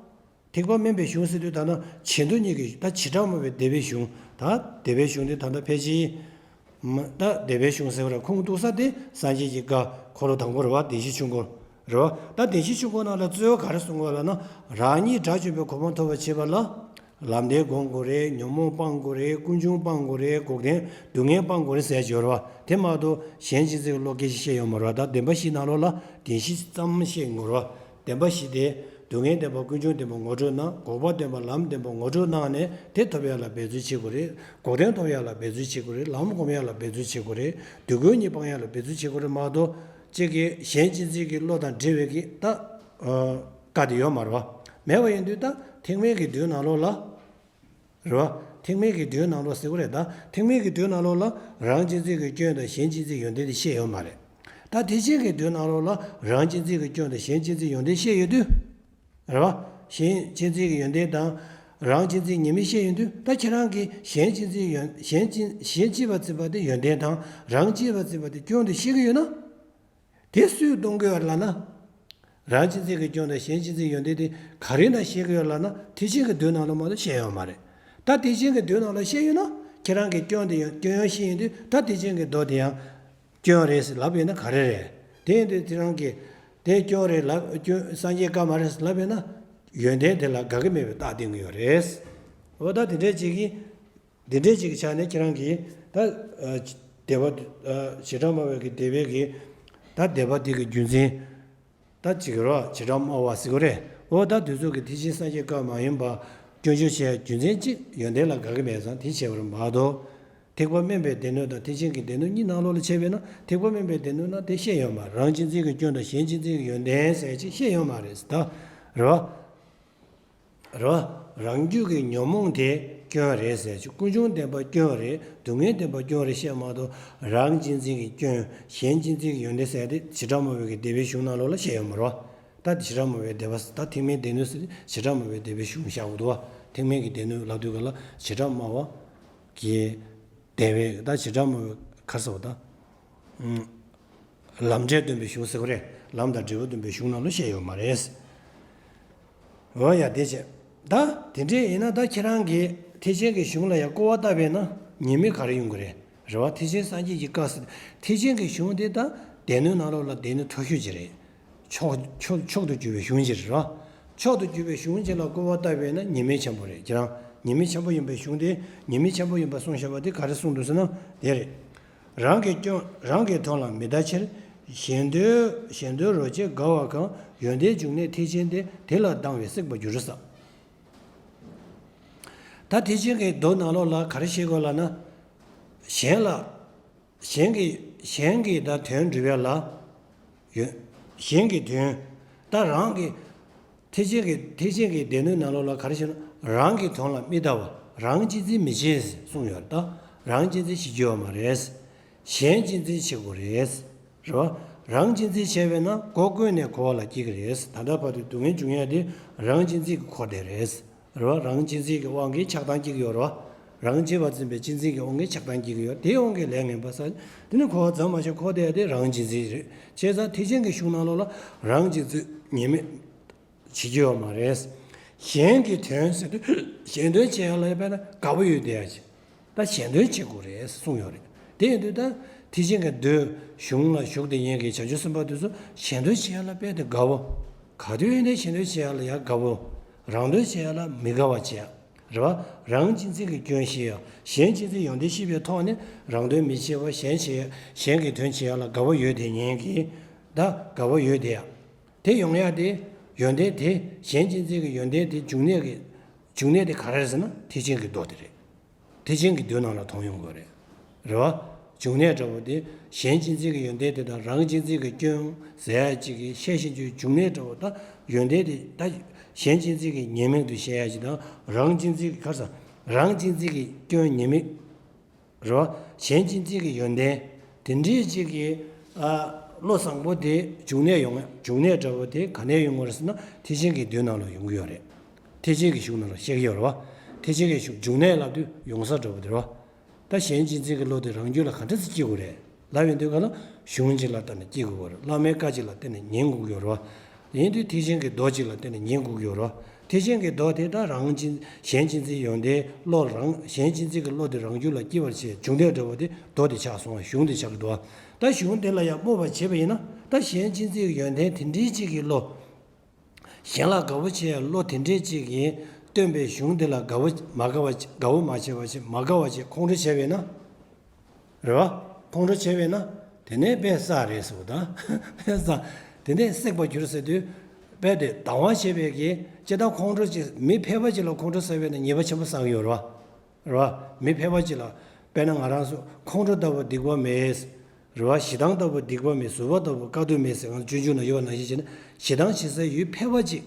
ཐེག་པ་དམན་པའི་གཞུང་ཟེར་དུས་ད་ལྟ་བྱེ་མདོ་གཉིས་ཀྱི་ད་བྱེ་བྲག་སྨྲ་བའི་སྡེ་པའི་གཞུང་། ད་སྡེ་པའི་གཞུང་དེ་ད་ལྟ་ཕལ་ཆེར་མ་ད་སྡེ་པའི་གཞུང་ཟེར་བ་ར་ཁུངས་གཏུགས་ས་དེ་སངས་རྒྱས་ཀྱི་བཀའ་འཁོར་ལོ་དང་པོ་རེད་བ། བདེན་བཞིའི་ཆོས་འཁོར་རེད་བ། ད་བདེན་བཞིའི་ཆོས་འཁོར་ནང་ལ་གཙོ་བོ་ག་རེ་གསུང་གི་ཡོད་ལབ་ན། རང་ཉིད་དགྲ་བཅོམ་པའི་གོ་འཕང་ཐོབ་པར་བྱེད་པ་ལ། ལམ་བདེན་སྒོམ་དགོས་རེད། ཉོན་མོངས་སྤང་དགོས་རེད། ཀུན་འབྱུང་སྤང་དགོས་རེད། འགོག་བདེན་སྡུག་བསྔལ་སྤང་དགོས་རེད་ཟེར་ཡ་ཅིག་ཡོད་རེད་བ། དེ་མ་གཏོགས་གཞན་གཅེས་འཛིན་གྱི་བློ་སྐད་ཆ་བཤད་ཡོད་མ་རེད་བ། ད་བདེན་པ་བཞི་ནང་ལོགས་ལ་བདེན་བཞི་ཙམ་བཤད་ཡོད་རེད་བ། བདེན་པ་བཞི་དེ། སྡུག་བསྔལ་བདེན་པ། ཀུན་འབྱུང་བདེན་པ་ངོ་སྤྲོད་གནང་། འགོག་པ་བདེན་པ། ལམ་བདེན་པ་ངོ་སྤྲོད་གནང་ནས་དེ་ཐོབ་ཡ་ལ་འབད་རྩོལ་བྱེད་དགོས་རེད། འགོག་བདེན་ཐོབ་ཡ་ལ་འབད་རྩོལ་བྱེད་དགོས་རེད། ལམ་སྒོམ་ཡ་ལ་འབད་རྩོལ་བྱེད་དགོས་རེད། སྡུག་ཀུན་གཉིས་སྤང་ཡ་ལ་འབད་རྩོལ་བྱེད་དགོས་རེད་མ་གཏོགས། གཅིག་གིས་གཞན་གཅེས་འཛིན་གྱི་བློ་དང་འབྲེལ་བའི་གི་ད་བཀའ་དེ་ཡོད་མ་རེད་བ། མེད་པ་ཡིན་དུས་ད་ཐེག་དམན་གྱི་མདོའི་ནང་ལོགས་ལ། རེད་བ། ཐེག་དམན་གྱི་མདོའི་ནང་ལོགས་ཟེར་གི་རེད་ད། ཐེག་དམན་གྱི་མདོའི་ནང་ལོགས་ལ་རང་གཅེས་འཛིན་གྱི་སྐྱོན་དང་གཞན་གཅེས་འཛིན་ཡོན་ཏན་དེ་བཤད་ཡོད་མ་རེད། ད་ཐེག་ཆེན་གྱི་མདོའི་ནང་ལོགས་ལ་རང་གཅེས་འཛིན་གྱི་སྐྱོན་དང་གཞན་གཅེས་འཛིན་ཡོན་ཏན་བཤད་ཡོད་དུས། རེད་བ། གཞན་གཅེས་འཛིན་གྱི་ཡོན་ཏན་དང་། རང་གཅེས་འཛིན་ཉེས་དམིགས་བཤད་ཡོད་དུས། ད་ཁྱེད་རང་གིས་གཞན་གཅེས་འཛིན་ཡོན་གཞན་གཅེས་གཞན་གཅེས་པར་འཛིན་པ་དེ་ཡོན་ཏན་དང་། རང་གཅེས་པར་འཛིན་པ་དེ་སྐྱོན་དུ་བཤད་ཀྱི་ཡོད་ན། དེ་སུས་སྟོན་གྱི་ཡོད་ལབ་ན། རང་གཅེས་འཛིན་གྱི་སྐྱོན་དང་གཞན་གཅེས་འཛིན་ཡོན་ཏན་དེ་ག་རེ་ན་བཤད་ཀྱི་ཡོད་ལབ་ན། ཐེག་ཆེན་གྱི་མདོའི་ནང་ལ་མ་གཏོགས་བཤད་ཡོད་མ་རེད། ད་ཐེག་ཆེན་གྱི་མདོའི་ནང་ལ་བཤད་ཡོད་ན། ཁྱེད་རང་གིས་སྐྱོན་དེ་ཡང་སྐྱོན་ཡང་ཤེས་ཡོང་དུས། ད་ཐེག་ཆེན་གྱི་མདོ་དེ་ཡང་སྐྱོན་རེད་ཟེར་ལབ་ཡོད་ན་ག་རེ་རེད། དེ་ཡིན་དུས་ཁྱེད་རང་གིས་དེ་སྐྱོན་རེད་ལབ། སྐྱོན་སངས་རྒྱས་བཀའ་མ་རེད་ཟེར་ལབ་ཡོད་ན། ཡོན་ཏན་དེ་ལ་དགག་གི་མེད་པའི་རྟགས་བསྟན་གྱི་ཡོད་རེད། འོ་ད་དེ་འདྲས་ཅིག་གིས། འདི་འདྲའི་ཅིག་གི་ཆ་ནས་ཁྱེད་རང་གིས་ད་ཨ་སྡེ་པ་ཨ་བྱེ་བྲག་སྨྲ་བའི་གི་སྡེ་པའི་གི་ད་སྡེ་པ་འདི་གི་རྒྱུ་མཚན་ད་ཅིག་རོ། བྱེ་བྲག་སྨྲ་བ་ཟེར་གི་རེད། འོ་ད་དེ་ཚོ་གི་ཐེག་ཆེན་སངས་རྒྱས་བཀའ་མ་ཡིན་པ་སྐྱོན་བརྗོད་བྱས་རྒྱུ་མཚན་གཅིག་ཡོན་ཏན་ལ་དགག་གི་མེད་ཙང་དེ་བྱས་པར་མ་གཏོགས། ཐེག་པ་དམན་པའི་སྡེ་སྣོད་དང་ཐེག་ཆེན་གྱི་སྡེ་སྣོད་གཉིས་ནང་ལོགས་ལ་ཕྱེ་བས་ན། ཐེག་པ་དམན་པའི་སྡེ་སྣོད་ན་དེ་བཤད་ཡོད་མ་རེད། རང་གཅེས་འཛིན་གྱི་སྐྱོན་དང་གཞན་གཅེས་འཛིན་གྱི་ཡོན་ཏན་ཟེར་ཅིག་བཤད་ཡོད་མ་རེད་ད། རེད་བ། རེད་བ། རང་རྒྱུད་ཀྱི་ཉོན་མོངས་དེ་སྐྱོན་རེད་ཟེར་ཅིག་ཀུན་འབྱུང་བདེན་པ་སྐྱོན་རེད། སྡུག་བསྔལ་བདེན་པ་སྐྱོན་རེད་བཤད་མ་གཏོགས། རང་གཅེས་འཛིན་གྱི་སྐྱོན། གཞན་གཅེས་འཛིན་གྱི་ཡོན་ཏན་ཟེར་དེ་བྱེ་བྲག་སྨྲ་བའི་གི་སྡེ་པའི་གཞུང་ནང་ལོགས་ལ་བཤད་ཡོད་མ་རེད་བ། ད་བྱེ་བྲག་སྨྲ་བའི་སྡེ་པ་ད་ཐེག་དམན་སྡེ་སྣོད་ཟེར་དེ་བྱེ་བྲག་སྨྲ་བའི་སྡེ་པའི་གཞུང་བཞག་གི་འདུག་བ། ཐེག་དམན་གྱི་སྡེ་སྣོད་ལབ་དུས་ག་ལ་བྱེ་བྲག་སྨྲ་བ་གི་སྡེ་པའི་ད་བྱེ་བྲག་སྨྲ་བའི་ག་རེ་ཟེར་བ་ད། ལམ་འབྲས་སྟོན་པའི་གཞུང་ཟེར་གི་རེད། ལམ་དང་འབྲས་བུ་སྟོན་པའི་གཞུང་ནང་ལ་བཤད་ཡོད་མ་རེད། འོ་ཡ་དེ་བྱས། ད་དེ་འདྲས་ཡིན་ན་ད་ཁྱེད་རང་གིས་ཐེག་ཆེན་གྱི་གཞུང་ལ་ཡང་སྐོར་བ་བཏབ་པས་ན་ཉེས་དམིགས་ག་རེ་ཡོང་གི་རེད། རེད་བ། ཐེག་ཆེན་སངས་རྒྱས་ཀྱི་བཀའ་ཟེར། ཐེག་ཆེན་གྱི་གཞུང་དེ་ད་སྡེ་སྣོད་ནང་ལོགས་ལ་སྡེ་སྣོད་མཐོ་ཤོས་ཅིག་རེད། མཆོག་མཆོག་མཆོག་ཏུ་གྱུར་པའི་གཞུང་ཅིག་རེད་བ། མཆོག་ཏུ་གྱུར་པའི་གཞུང་ཅིག་ལ་སྐོར་བ་བཏབ་པས་ན་ཉེས་དམིགས་ཆེན་པོ་རེད། ཁྱེད་རང་ཉེས་དམིགས་ཆེན་པོ་ཡིན་པའི་གཞུང་དེ་ཉེས་དམིགས་ཆེན་པོ་ཡིན་པ་གསུངས་བཞག་པ་དེ་ག་རེ་གསུངས་འདུག་ཟེར་ན་དེ་རེད། རང་གི་སྐྱོན་རང་གི་དོན་ལ་མི་ལྟ་ཕྱིར། གཞན་དོན་གཞན་དོན་རོ་གཅིག་དགའ་བ་གང་། ཡོན་ཏན་འབྱུང་གནས་ཐེག་ཆེན་ཏེ། དེ་ལ་སྡང་བས་སྲེག་པར་འགྱུར་ཟེར། ད་ཐེག་ཆེན་གྱི་མདོ་ནང་ལོགས་ལ་ག་རེ་བཤད་དགོས་ལབ་ན། གཞན་ལ། གཞན་གྱི་གཞན་གྱི་ད་དོན་སྒྲུབ་ཡ་ལ། ཡོད། གཞན་གྱི་དོན། ད་རང་གི། ཐེག་ཆེན་གྱི་ཐེག་ཆེན་གྱི་སྡེ་སྣོད་ནང་ལོགས་ལ་ག་རེ་བཤད་ན། རང་གི་དོན་ལ་མི་ལྟ་བ། རང་གཅེས་འཛིན་མི་བྱེད་གསུངས་ཡོད་ད། རང་གཅེས་འཛིན་བྱེད་རྒྱུ་ཡོད་མ་རེད། གཞན་གཅེས་འཛིན་བྱེད་དགོས་རེད། རེད་བ། རང་གཅེས་འཛིན་བྱས་པས་ན་མགོ་བསྐོན་ནས་འཁོར་བ་ལ་སྐྱེ་གི་རེད། ད་ལྟ་བར་དུ་སྡུག་བསྔལ་འབྱུང་ཡ་དེ་རང་གཅེས་འཛིན་གྱིས་འཁོར་བསྡད་རེད། རེད་བ། རང་གཅེས་འཛིན་གྱི་དབང་གིས་ཆགས་སྡང་སྐྱེ་གི་ཡོད་རེད་བ། རང་གཅེས་པར་འཛིན་པའི་གཅེས་འཛིན་གྱི་དབང་གིས་ཆགས་སྡང་སྐྱེ་གི་ཡོད། དེའི་དབང་གིས་ལས་ངན་པ་བསགས། དེ་ནི་འཁོར་བ་ཟ་མ་ཆོག་འཁོར་བསྡད་ཡ་དེ་རང་གཅེས་འཛིན་རེད། བྱས་ཙང་ཐེག་ཆེན་གྱི་གཞུང་ནང་ལོགས་ལ་རང་གཅེས་འཛིན་ཉེས་དམིགས་བྱེད་རྒྱུ་ཡོད་མ་རེད། གཞན་གྱི་དོན་ཟེར་དུས་གཞན་དོན་བྱེད་ཡ་ལ་དཔེར་ན་དགའ་པོ་ཡོད་བསྡད་ཡ་ཅིག་ད་གཞན་དོན་བྱེད་དགོས་རེད་གསུངས་ཡོད་རེད། དེ་ཡིན་དུས་ད་ཐེག་ཆེན་གྱི་མདོའི་གཞུང་ལ་ཞུགས་བསྡད་མཁན་གྱི་བྱང་ཆུབ་སེམས་དཔའ་དེ་ཚོ་གཞན་དོན་བྱེད་ཡ་ལ་དཔེ་དེ་དགའ་པོ། ག་དུས་ཡིན་ནའི་གཞན་དོན་བྱེད་ཡ་ལ་ཡ་དགའ་པོ། རང་དོན་བྱེད་ཡ་ལ་མི་དགའ་བ་བྱེད་ཡ། རེད་བ། རང་གཅེས་འཛིན་གྱི་སྐྱོན་ཤེས་ཡ། གཞན་གཅེས་འཛིན་ཡོན་ཏན་ཤེས་པའི་ཐོག་ནས་རང་དོན་མི་བྱེད་པ། གཞན་བྱེད་ཡ། གཞན་གྱི་དོན་བྱེད་ཡ་ལ་དགའ་པོ་ཡོད་བསྡད་མཁན་གྱི། ད་དགའ་པོ་ཡོད་བསྡད་ཡ། དེ་ཡོང་ཡ་དེ། ཡོན་ཏན་དེ་གཞན་གཅེས་འཛིན་གྱི་ཡོན་ཏན་དེ་འབྱུང་གནས་ཀྱི། འབྱུང་གནས་དེ་ག་རེ་རེད་ཟེར་ན་ཐེག་ཆེན་གྱི་མདོ་དེ་རེད། ཐེག་ཆེན་གྱི་མདོའི་ནང་ལ་མཐོང་ཡོང་གི་རེད། རེད་བ། འབྱུང་གནས་འདྲ་བོ་དེ་གཞན་གཅེས་འཛིན་གྱི་ཡོན་ཏན་དེ་དང་རང་གཅེས་འཛིན་གྱི་སྐྱོན་ཟེར་ཡ་གཅིག་གི་ཤེས་བཞིན་དུ་འབྱུང་གནས་འདྲ་བོ་ད་ཡོན་ཏན་དེ་ད་གཞན་གཅེས་འཛིན་གྱི་ཉེས་དམིགས་དུ་བཤད་ཡ་གཅིག་དང་རང་གཅེས་འཛིན་གྱི་ག་རེ་ཟེར། རང་གཅེས་འཛིན་གྱི་སྐྱོན་ཉེས་དམིགས། རེད་བ། གཞན་གཅེས་འཛིན་གྱི་ཡོན་ཏན། དེ་འདྲའི་གཅིག་གི་ཨ་བློ་བཟང་པོ་དེ་འབྱུང་གནས་ཡོང་ཡ། འབྱུང་གནས་འདྲ་བོ་དེ་ག་ནས་ཡོང་གི་རེད་ཟེར་ན་ཐེག་ཆེན་གྱི་མདོའི་ནང་ལ་ཡོང་གི་ཡོད་རེད། ཐེག་ཆེན་གྱི་གཞུང་ནང་ལ་བཤད་ཀྱི་ཡོད་རེད་བ། ཐེག་ཆེན་གྱི་གཞུང་འབྱུང་གནས་ལབ་དུས་ཡོང་ས་འདྲ་བོ་དེ་རེད་བ། ད་གཞན་གཅེས་འཛིན་གྱི་བློ་དེ་རང་རྒྱུད་ལ་ག་འདྲ་སེ་སྐྱེ་དགོས་རེད་ལབ་ཡོང་དུས་ག་ལ་གཞུང་གཅིག་ལ་བལྟས་ནས་སྐྱེ་དགོས་པ་རེད། བླ་མའི་བཀའ་གཅིག་ལ་བརྟེན་ནས་ཉན་དགོས་ཀྱི་ཡོད་རེད་བ། ཡིན་དུས་ཐེག་ཆེན་གྱི་མདོ་གཅིག་ལ་བརྟེན་ནས་ཉན་དགོས་ཀྱི་ཡོད་རེད་བ། ཐེག་ཆེན་གྱི་མདོ་དེ་ད་རང་གཅེས་གཞན་གཅེས་འཛིན་ཡོན་ཏན་བློ་རང་གཞན་གཅེས་འཛིན་གྱི་བློ་དེ་རང་རྒྱུད་ལ་སྐྱེ་བར་བྱེད་བྱུང་ལྡན་འདྲ་བོ་དེ་མདོ་དེ་ཆགས་སོང་བ། གཞུང་དེ་ཆགས་ཀྱི་འདུག་བ། ད་གཞུང་དེ་ལ་ཡང་སྨོད་པ་བྱས་པ་ཡིན་ན་ད་གཞན་གཅེས་འཛིན་གྱི་ཡོན་ཏན་དེ་འདྲའི་གཅིག་གི་བློ། གཞན་ལ་དགའ་བོ་བྱེད་ཡ་བློ་དེ་འདྲས་ཅིག་གིས་སྟོན་པའི་གཞུང་འདི་ལ་དགའ་བོ་མ་དགའ་བ་དགའ་བོ་མ་བྱས་པ་ཞིག་མ་དགའ་བ་ཞིག་ཁོང་ཁྲོ་བྱས་པས་ན། རེད་བ། ཁོང་ཁྲོ་བྱས་པས་ན། དེ་ནས་དཔེ་བསགས་རེད་ཟེར་བ་དང་། དཔེ་བསགས། དེ་ནས་བསྲེག་པར་འགྱུར་ཟེར་དུས། དཔེ་དེ་སྡང་བ་བྱས་པའི་གི་ཅི་ལྟར་ཁོང་ཁྲོ་ཅིག་མི་ཕལ་པ་ཅིག་ལ་ཁོང་ཁྲོ་ཟ་བས་ན་ཉེས་པ་ཆེན་པོ་བསགས་ཡོད་རེད་བ། རེད་བ། མི་ཕལ་པ་ཅིག་ལ། དཔེར་ན་ང་རང་ཚོ་ཁོང་ཁྲོ་ལྟ་བུ་སྡིག་པ་མེད། རེད་བ། ཞེ་སྡང་ལྟ་བུ་སྡིག་པ་མེད། བཟོད་པ་ལྟ་བུ་དཀའ་སྡུག་མེད་ཟེར་ང་ཚོ་སྤྱོད་འཇུག་ན་ཡོད་པ་ནང་བཞིན་བྱས་ན་ཞེ་སྡང་བྱེད་སའི་ཡུལ་ཕལ་པ་ཅིག་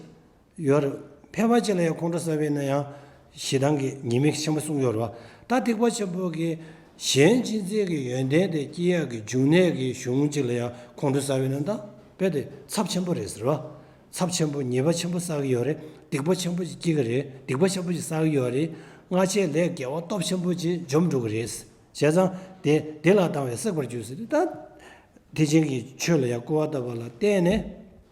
ཡོད་རེད། ཕལ་པ་ཅིག་ལ་ཡང་ཁོང་ཁྲོ་ཟ་བས་ན་ཡང་ཞེ་སྡང་གི་ཉེས་དམིགས་ཆེན་པོ་གསུངས་ཡོད་རེད་བ། ད་སྡིག་པ་ཆེན་པོ་གི་གཞན་གཅེས་འཛིན་གྱི་ཡོན་ཏན་དེ་སྐྱེ་ཡག་གི་འབྱུང་གནས་ཀྱི་གཞུང་གཅིག་ལ་ཡང་ཁོང་ཁྲོ་ཟ་བས་ན་ད་དཔེ་དེ་ཚབས་ཆེན་པོ་རེད་ཟེར་བ། ཚབས་ཆེན་པོ་ཉེས་པ་ཆེན་པོ་བསགས་ཀྱི་ཡོད་རེད། སྡིག་པ་ཆེན་པོ་ཞིག་སྐྱེ་གི་རེད། སྡིག་པ་ཆེན་པོ་ཞིག་བསགས་ཀྱི་ཡོད་རེད། སྔ་ཕྱིའི་ལས་དགེ་བ་སྟོབས་ཆེན་པོ་ཅིག་འཇོམས་འགྲོ་གི་རེད། བྱས་ཙང་དེ་དེ་ལ་སྡང་བས་བསྲེག་པར་འགྱུར་ཟེར་དུས་ད། ཐེག་ཆེན་གྱི་ཆོས་ལ་ཡང་སྐུར་བ་བཏབ་པ་ལ་བརྟེན་ནས།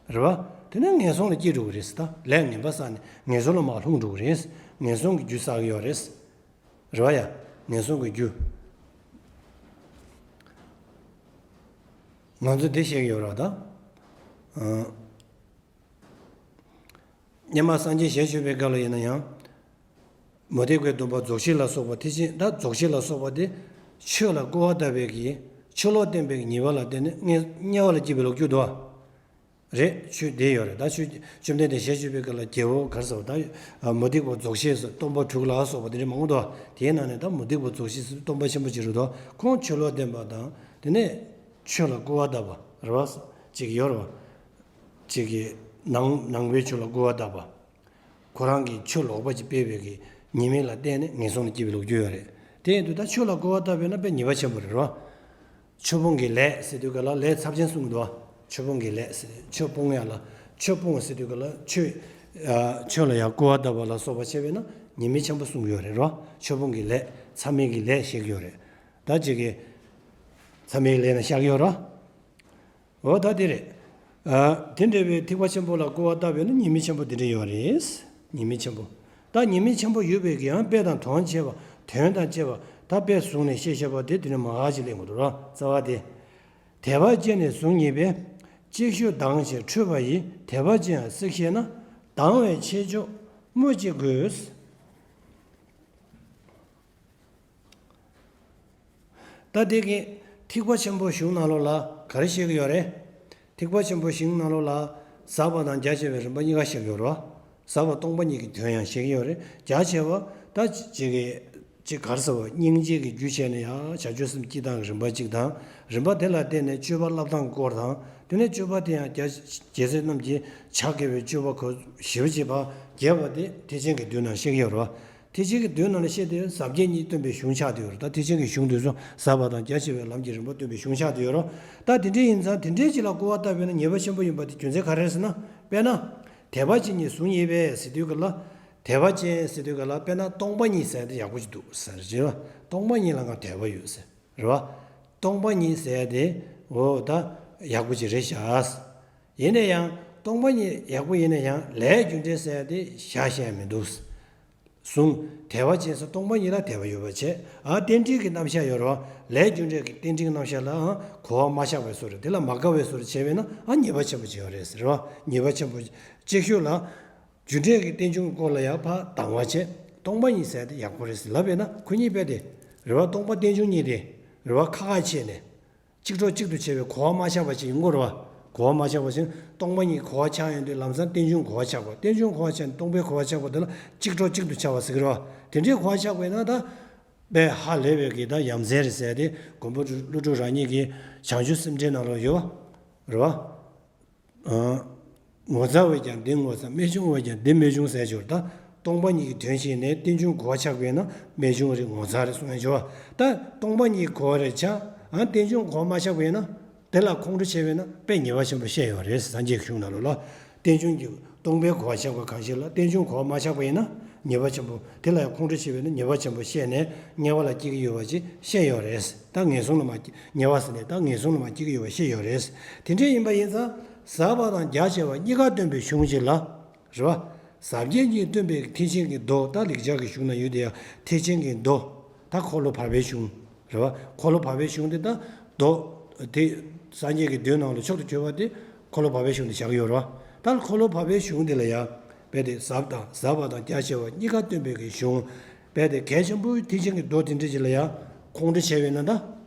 རེད་བ། དེ་ནས་ངན་སོང་ལ་སྐྱེ་འགྲོ་གི་རེད་ད། ལས་ངན་པ་བསགས་ནས་ངན་སོང་ལ་མར་ལྷུང་འགྲོ་གི་རེད། ངན་སོང་གི་རྒྱུ་བསགས་ཀྱི་ཡོད་རེད། རེད་བ་ཡ། ངན་སོང་གི་རྒྱུ། ང་ཚོ་འདི་བཤད་ཀྱི་ཡོད་རེད་ད། སྔོན་མ་སངས་རྒྱས་ཞལ་བཞུགས་པའི་སྐབས་ལ་ཡིན་ན་ཡང་། མུ་སྟེགས་པའི་སྡོམ་པ་རྫོགས་བྱེད་ལ་སོགས་པ་དེ་བཞིན་ད་རྫོགས་བྱེད་ལ་སོགས་པ་དེ། ཆོས་ལ་སྐུར་བ་བཏབ་པའི་གི། ཆོས་ལུགས་བསྟན་པའི་ཉེས་པ་ལ་བརྟེན་ནས་དམྱལ་བ་ལ་སྐྱེས་པའི་ལོ་རྒྱུས་འདུག་བ། རེད། ཆོས་བསྡད་ཡོད་རེད། ད་ཆོས་བཅོམ་ལྡན་འདས་ཞལ་བཞུགས་པའི་སྐབས་ལ་རྒྱལ་པོ་ག་རེ་ཟེར་བ་ད། མུ་སྟེགས་པ་རྫོགས་བྱེད་ཟེར་སྟོན་པ་དྲུག་ལ་སོགས་པ་དེ་འདྲ་མང་པོ་འདུག་བ། དེའི་ནང་ནས་ད་མུ་སྟེགས་པ་རྫོགས་བྱེད་ཟེར་སྟོན་པ་ཆེན་པོ་ཅིག་རེད་དོ། ཁོང་ཆོས་ལུགས་བསྟན་པ་དང་དེ་ནས་ཆོས་ལ་སྐུར་བ་བཏབ་པ་རེད་བ། ཅིག་ཡོད་རེད་བ། ཅིག་གིས་ནང་ནང་པའི་ཆོས་ལ་སྐུར་བ་བཏབ་པ། ཁོ་རང་གིས་ཆོས་ལོག་པ་ཅིག་སྤེལ་བའི་གི་ཉེས་དམིགས་ལ་བརྟེན་ནས་ངན་སོང་ལ་སྐྱེས་པའི་ལོ་རྒྱུས་ཡོད་རེད། དེ་ཡིན་དུས་ད་ཆོས་ལ་སྐུར་བ་བཏབ་པས་ན་དཔེ་ཉེས་པ་ཆེན་པོ་རེད་རོ། ཆོས་སྤོང་གི་ལས་ཟེར་དུས་ག་ལ་ལས་ཚབས་ཆེན་གསུངས་འདུག་ཆོས་སྤོང་གི་ལས་ཟེར་ཆོས་སྤོང་ཡ་ལ་ཆོས་སྤོང་ཟེར་དུས་ག་ལ་ཆོས་ཨ་ཆོས་ལ་ཡང་སྐུར་བ་བཏབ་པ་ལ་སོགས་པ་བྱས་པས་ན་ཉེས་དམིགས་ཆེན་པོ་གསུངས་ཡོད་རེད་རོ། ཆོས་སྤོང་གི་ལས་ཚབས་མེད་ཀྱི་ལས་བཤད་ཀྱི་ཡོད་རེད། ད་ཅིག་གིས་ཚབས་མེད་ཀྱི་ལས་ན་བཤད་ཀྱི་ཡོད་རོ། འོ་ད་དེ་རེད། ཨ། དེ་འདྲ་བའི་ཐེག་པ་ཆེན་པོ་ལ་སྐུར་བ་བཏབ་པས་ན་ཉེས་དམིགས་ཆེན་པོ་དེ་འདྲ་ཡོད་རེད། ཉེས་དམིགས་ཆེན་པོ། ད་ཉེས་དམིགས་ཆེན་པོ་ཡོད་པའི་གི་ཡང་དཔེ་དང་དོན་བྱས་པ་དོན་དང་བཅས་པ་ད་དཔེ་བཟུང་ནས་བཤད་བཤད་པ་དེ་དེ་ནི་མ་ཧ་ཅིག་ལེན་དགོས་འདུག་ར་རྩ་བ་དེ། དད་པ་ཅན་ནི་གཟུགས་མྱེད་པས། ཅིག་ཤོས་སྡང་ཞིང་ཁྲོས་པ་ཡི། དད་པ་ཅན་ཡང་སྲེག་ཤེས་ན། སྡང་བའི་ཆེ་མཆོག་སྨོས་ཅི་དགོས། ད་དེ་གི་ཐེག་པ་ཆེན་པོ་གཞུང་ནང་ལོགས་ལ་ག་རེ་བཤད་ཀྱི་ཡོད་རེད། ཐེག་པ་ཆེན་པོ་གཞུང་ནང་ལོགས་ལ་ཟབ་པ་དང་རྒྱ་ཆེ་བའི་རིམ་པ་གཉིས་ཀ་བཤད་ཀྱི་ཡོད་རེད་བ། ཟབ་པ་སྟོང་པ་ཉིད་ཀྱི་དོན་ཡང་བཤད་ཀྱི་ཡོད་རེད། རྒྱ་ཆེ་བ་ད་ཅིག་གི་ཅིག་ག་རེ་ཟེར་བ་སྙིང་རྗེ་གི་རྒྱུ་བྱས་ནས་ཡང་བྱང་ཆུབ་སེམས་སྐྱེ་སྟངས་ཀྱི་རིམ་པ་གཅིག་དང་། རིམ་པ་དེ་ལ་བརྟེན་ནས་སྤྱོད་པ་བསླབ་སྟངས་སྐོར་དང་། དེ་ནས་སྤྱོད་པ་དེ་ཡང་རྒྱ་རྒྱལ་སྲས་རྣམས་ཀྱིས་བྱ་དགའ་བའི་སྤྱོད་པ་གོ་ཞེ་པོ་ཅིག་ཕར་རྒྱས་པ་དེ་ཐེག་ཆེན་གྱི་མདོའི་ནང་བཤད་ཀྱི་ཡོད་རེད་བ། ཐེག་ཆེན་གྱི་མདོའི་ནང་ལ་བཤད་དེ་ཟབ་རྒྱས་གཉིས་སྟོན་པའི་གཞུང་ཆགས་བསྡད་ཡོད་རེད། ད་ཐེག་ཆེན་གྱི་གཞུང་དེ་ཚོ་ཟབ་པ་དང་རྒྱ་ཆེ་བའི་ལམ་གྱི་རིམ་པ་སྟོན་པའི་གཞུང་ཆགས་བསྡད་ཡོད་རེད། ད་དེ་འདྲ་ཡིན་ཙང་དེ་འདྲའི་ཅིག་ལ་སྐུར་བ་བཏབ་པས་ན་ཉེས་པ་ཆེན་པོ་ཡིན་པ་དེ་རྒྱུ་མཚན་ག་རེ་རེད་ཟེར་ན། དཔེར་ན། དད་པ་ཅན་ནི་གཟུགས་མྱེད་པས་ཟེར་དུས་ག་ལ། དད་པ་ཅན་ཟེར་དུས་ག་ལ་དཔེར་ན་སྟོང་པ་ཉིད་ཟེར་དེ་ཡག་པོ་ཅིག་འདུག་ཟེར་གྱི་རེད་བ། སྟོང་པ་ཉིད་ལ་ང་དད་པ་ཡོད་ཟེར་རེད་བ། སྟོང་པ་ཉིད་ཟེར་དེ་འོ་ད་ཡག་པོ་ཅིག་རེད་ཤག་ཡིན་ན་ཡང་སྟོང་པ་ཉིད་ཡག་པོ་ཡིན་ན་ཡང་ལས་རྒྱུ་འབྲས་ཟེར་དེ་བཞག་བཞག་མི་འདུག་གཟུགས། དད་པ་ཅན་ཟེར་སྟོང་པ་ཉིད་ལ་དད་པ་ཡོད་པ་བྱས། ཨ་རྟེན་འབྲེལ་གྱི་རྣམ་གཞག་ཡོད་རེད་བ། ལས་རྒྱུ་འབྲས་ཀྱི་རྟེན་འབྲེལ་གྱི་རྣམ་གཞག་ལའང་གོ་བ་མ་ཆགས་པའི་བཟོ་འདྲ་དེ་ལ་མ་དགའ་བའི་བཟོ་འདྲ་བྱས་པས་ན་ཨ་ཉེས་པ་ཆེན་པོ་ཅིག་ཡོད་རེད་ཟེར་བ། ཉེས་པ་ཆེན་པོ་གཅིག་ཤོས་ལ། རྒྱུ་འབྲས་ཀྱི་རྟེན་འབྱུང་གི་སྐོར་ལ་ཡང་ཕར་སྡང་བ་བྱས། སྟོང་པ་ཉིད་ཟེར་དེ་ཡག་པོ་རེད་ཟེར་ལབ་པས་ན་ཁོ་གཉིས་དཔེ་དེ། རེད་བ། སྟོང་པ་རྟེན་འབྱུང་གཉིས་དེ། རེད་བ། ཁ་ཁ་ཕྱེ་ནས། གཅིག་གྲོགས་གཅིག་ཏུ་བྱས་པའི་གོ་བ་མ་ཆགས་པ་ཅིག་ཡིན་དགོས་རེད་བ། གོ་བ་མ་ཆགས་པ་ཅིག་སྟོང་པ་ཉིད་གོ་བ་ཆགས་ཡོང་དུས་ལམ་སང་རྟེན་འབྱུང་གོ་བ་ཆགས་པ། རྟེན་འབྱུང་གོ་བ་ཆགས་ནས་སྟོང་པའི་གོ་བ་ཆགས་པ་དེ་ལ་གཅིག་གྲོགས་གཅིག་ཏུ་ཆགས་པ་ཟེར་གི་རེད་བ། དེ་འདྲའི་གོ་བ་ཆགས་པས་ན་ད། དཔེ་ཧ་ལས་པའི་གི་ད་ཡ་མཚན་རེད་ཟེར་ཏེ་མགོན་པོ་ཀླུ་སྒྲུབ་རང་ཉིད་ཀྱི་བྱང་ཆུབ་སེམས་འགྲེལ་ནང་ལ་ཡོད་བ། རེད་བ། ངོ་མཚར་བས་ཀྱང་འདི་ངོ་མཚར། རྨད་བྱུང་བས་ཀྱང་འདི་རྨད་བྱུང་ཟེར་གྱི་ཡོད་རེད་ད། སྟོང་པ་ཉིད་ཀྱི་དོན་ཤེས་ནས་རྟེན་འབྱུང་གོ་བ་ཆགས་པས་ན་རྨད་བྱུང་རེད་ངོ་མཚར་རེད་གསུང་ཡང་བྱུང་བ། ད་སྟོང་པ་ཉིད་གོ་བ་རེད་ཆགས། ཨ་རྟེན་འབྱུང་གོ་བ་མ་ཆགས་པས་ན། དེ་ལ་ཁོང་ཁྲོ་བྱས་པས་ན་དཔེ་ཉེས་པ་ཆེན་པོ་བཤད་ཡོད་རེད་སངས་རྒྱས་ཀྱི་གཞུང་ནང་ལོགས་ལ། རྟེན་འབྱུང་གི་སྟོང་པའི་གོ་བ་ཆགས་པ་གང་ཞིག་ལ་རྟེན་འབྱུང་གོ་བ་མ་ཆགས་པ་ཡིན་ན། ཉེས་པ་ཆེན་པོ་དེ་ལ་ཡང་ཁོང་ཁྲོ་བྱས་པས་ན་ཉེས་པ་ཆེན་པོ་བཤད་ནས་དམྱལ་བ་ལ་སྐྱེ་གི་ཡོད་པ་ཅིག་བཤད་ཡོད་རེད། ད་ངན་སོང་ལ་མ་སྐྱེ་ཉེས་པ་ཟེར་ནས་ད་ངན་སོང་ལ་མ་སྐྱེ་གི་ཡོད་པ་བཤད་ཡོད་རེད། དེ་འདྲ་ཡིན་པ་ཡིན་ཙང་ཟབ་པ་དང་རྒྱ་ཆེ་བ་གཉིས་ཀ་སྟོན་པའི་གཞུང་ཅིག་ལ། རེད་བ། ཟབ་རྒྱས་ཀྱིས་སྟོན་པའི་ཐེག་ཆེན་གྱི་མདོ། ད་ལེགས་སྦྱར་གྱི་གཞུང་ན་ཡོད་དེ་ཡང་ཐེག་ཆེན་གྱི་མདོ། ད་འཁོར་ལོ་བར་པའི་གཞུང་། རེད་བ། འཁོར་ལོ་བར་པའི་གཞུང་དེ་ད་མདོ། དེ་སངས་རྒྱས་ཀྱི་མདོའི་ནང་ལ་མཆོག་ཏུ་གྱུར་པ་དེ་འཁོར་ལོ་བར་པའི་གཞུང་དེ་བཞག་གི་ཡོད་རེད་བ། ད་འཁོར་ལོ་བར་པའི་གཞུང་དེ་ལ་ཡང་རྦད་དེ་ཟབ་དང་ཟབ་པ་དང་རྒྱ་ཆེ་བ་གཉིས་ཀ་སྟོན་པའི་གི་གཞུང་། རྦད་དེ་གལ་ཆེན་པོའི་ཐེག་ཆེན་གྱི་མདོ་དེ་འདྲ་ཅིག་ལ་ཡང་ཁོང་ཁྲོ་བྱས་པས་ན་ད།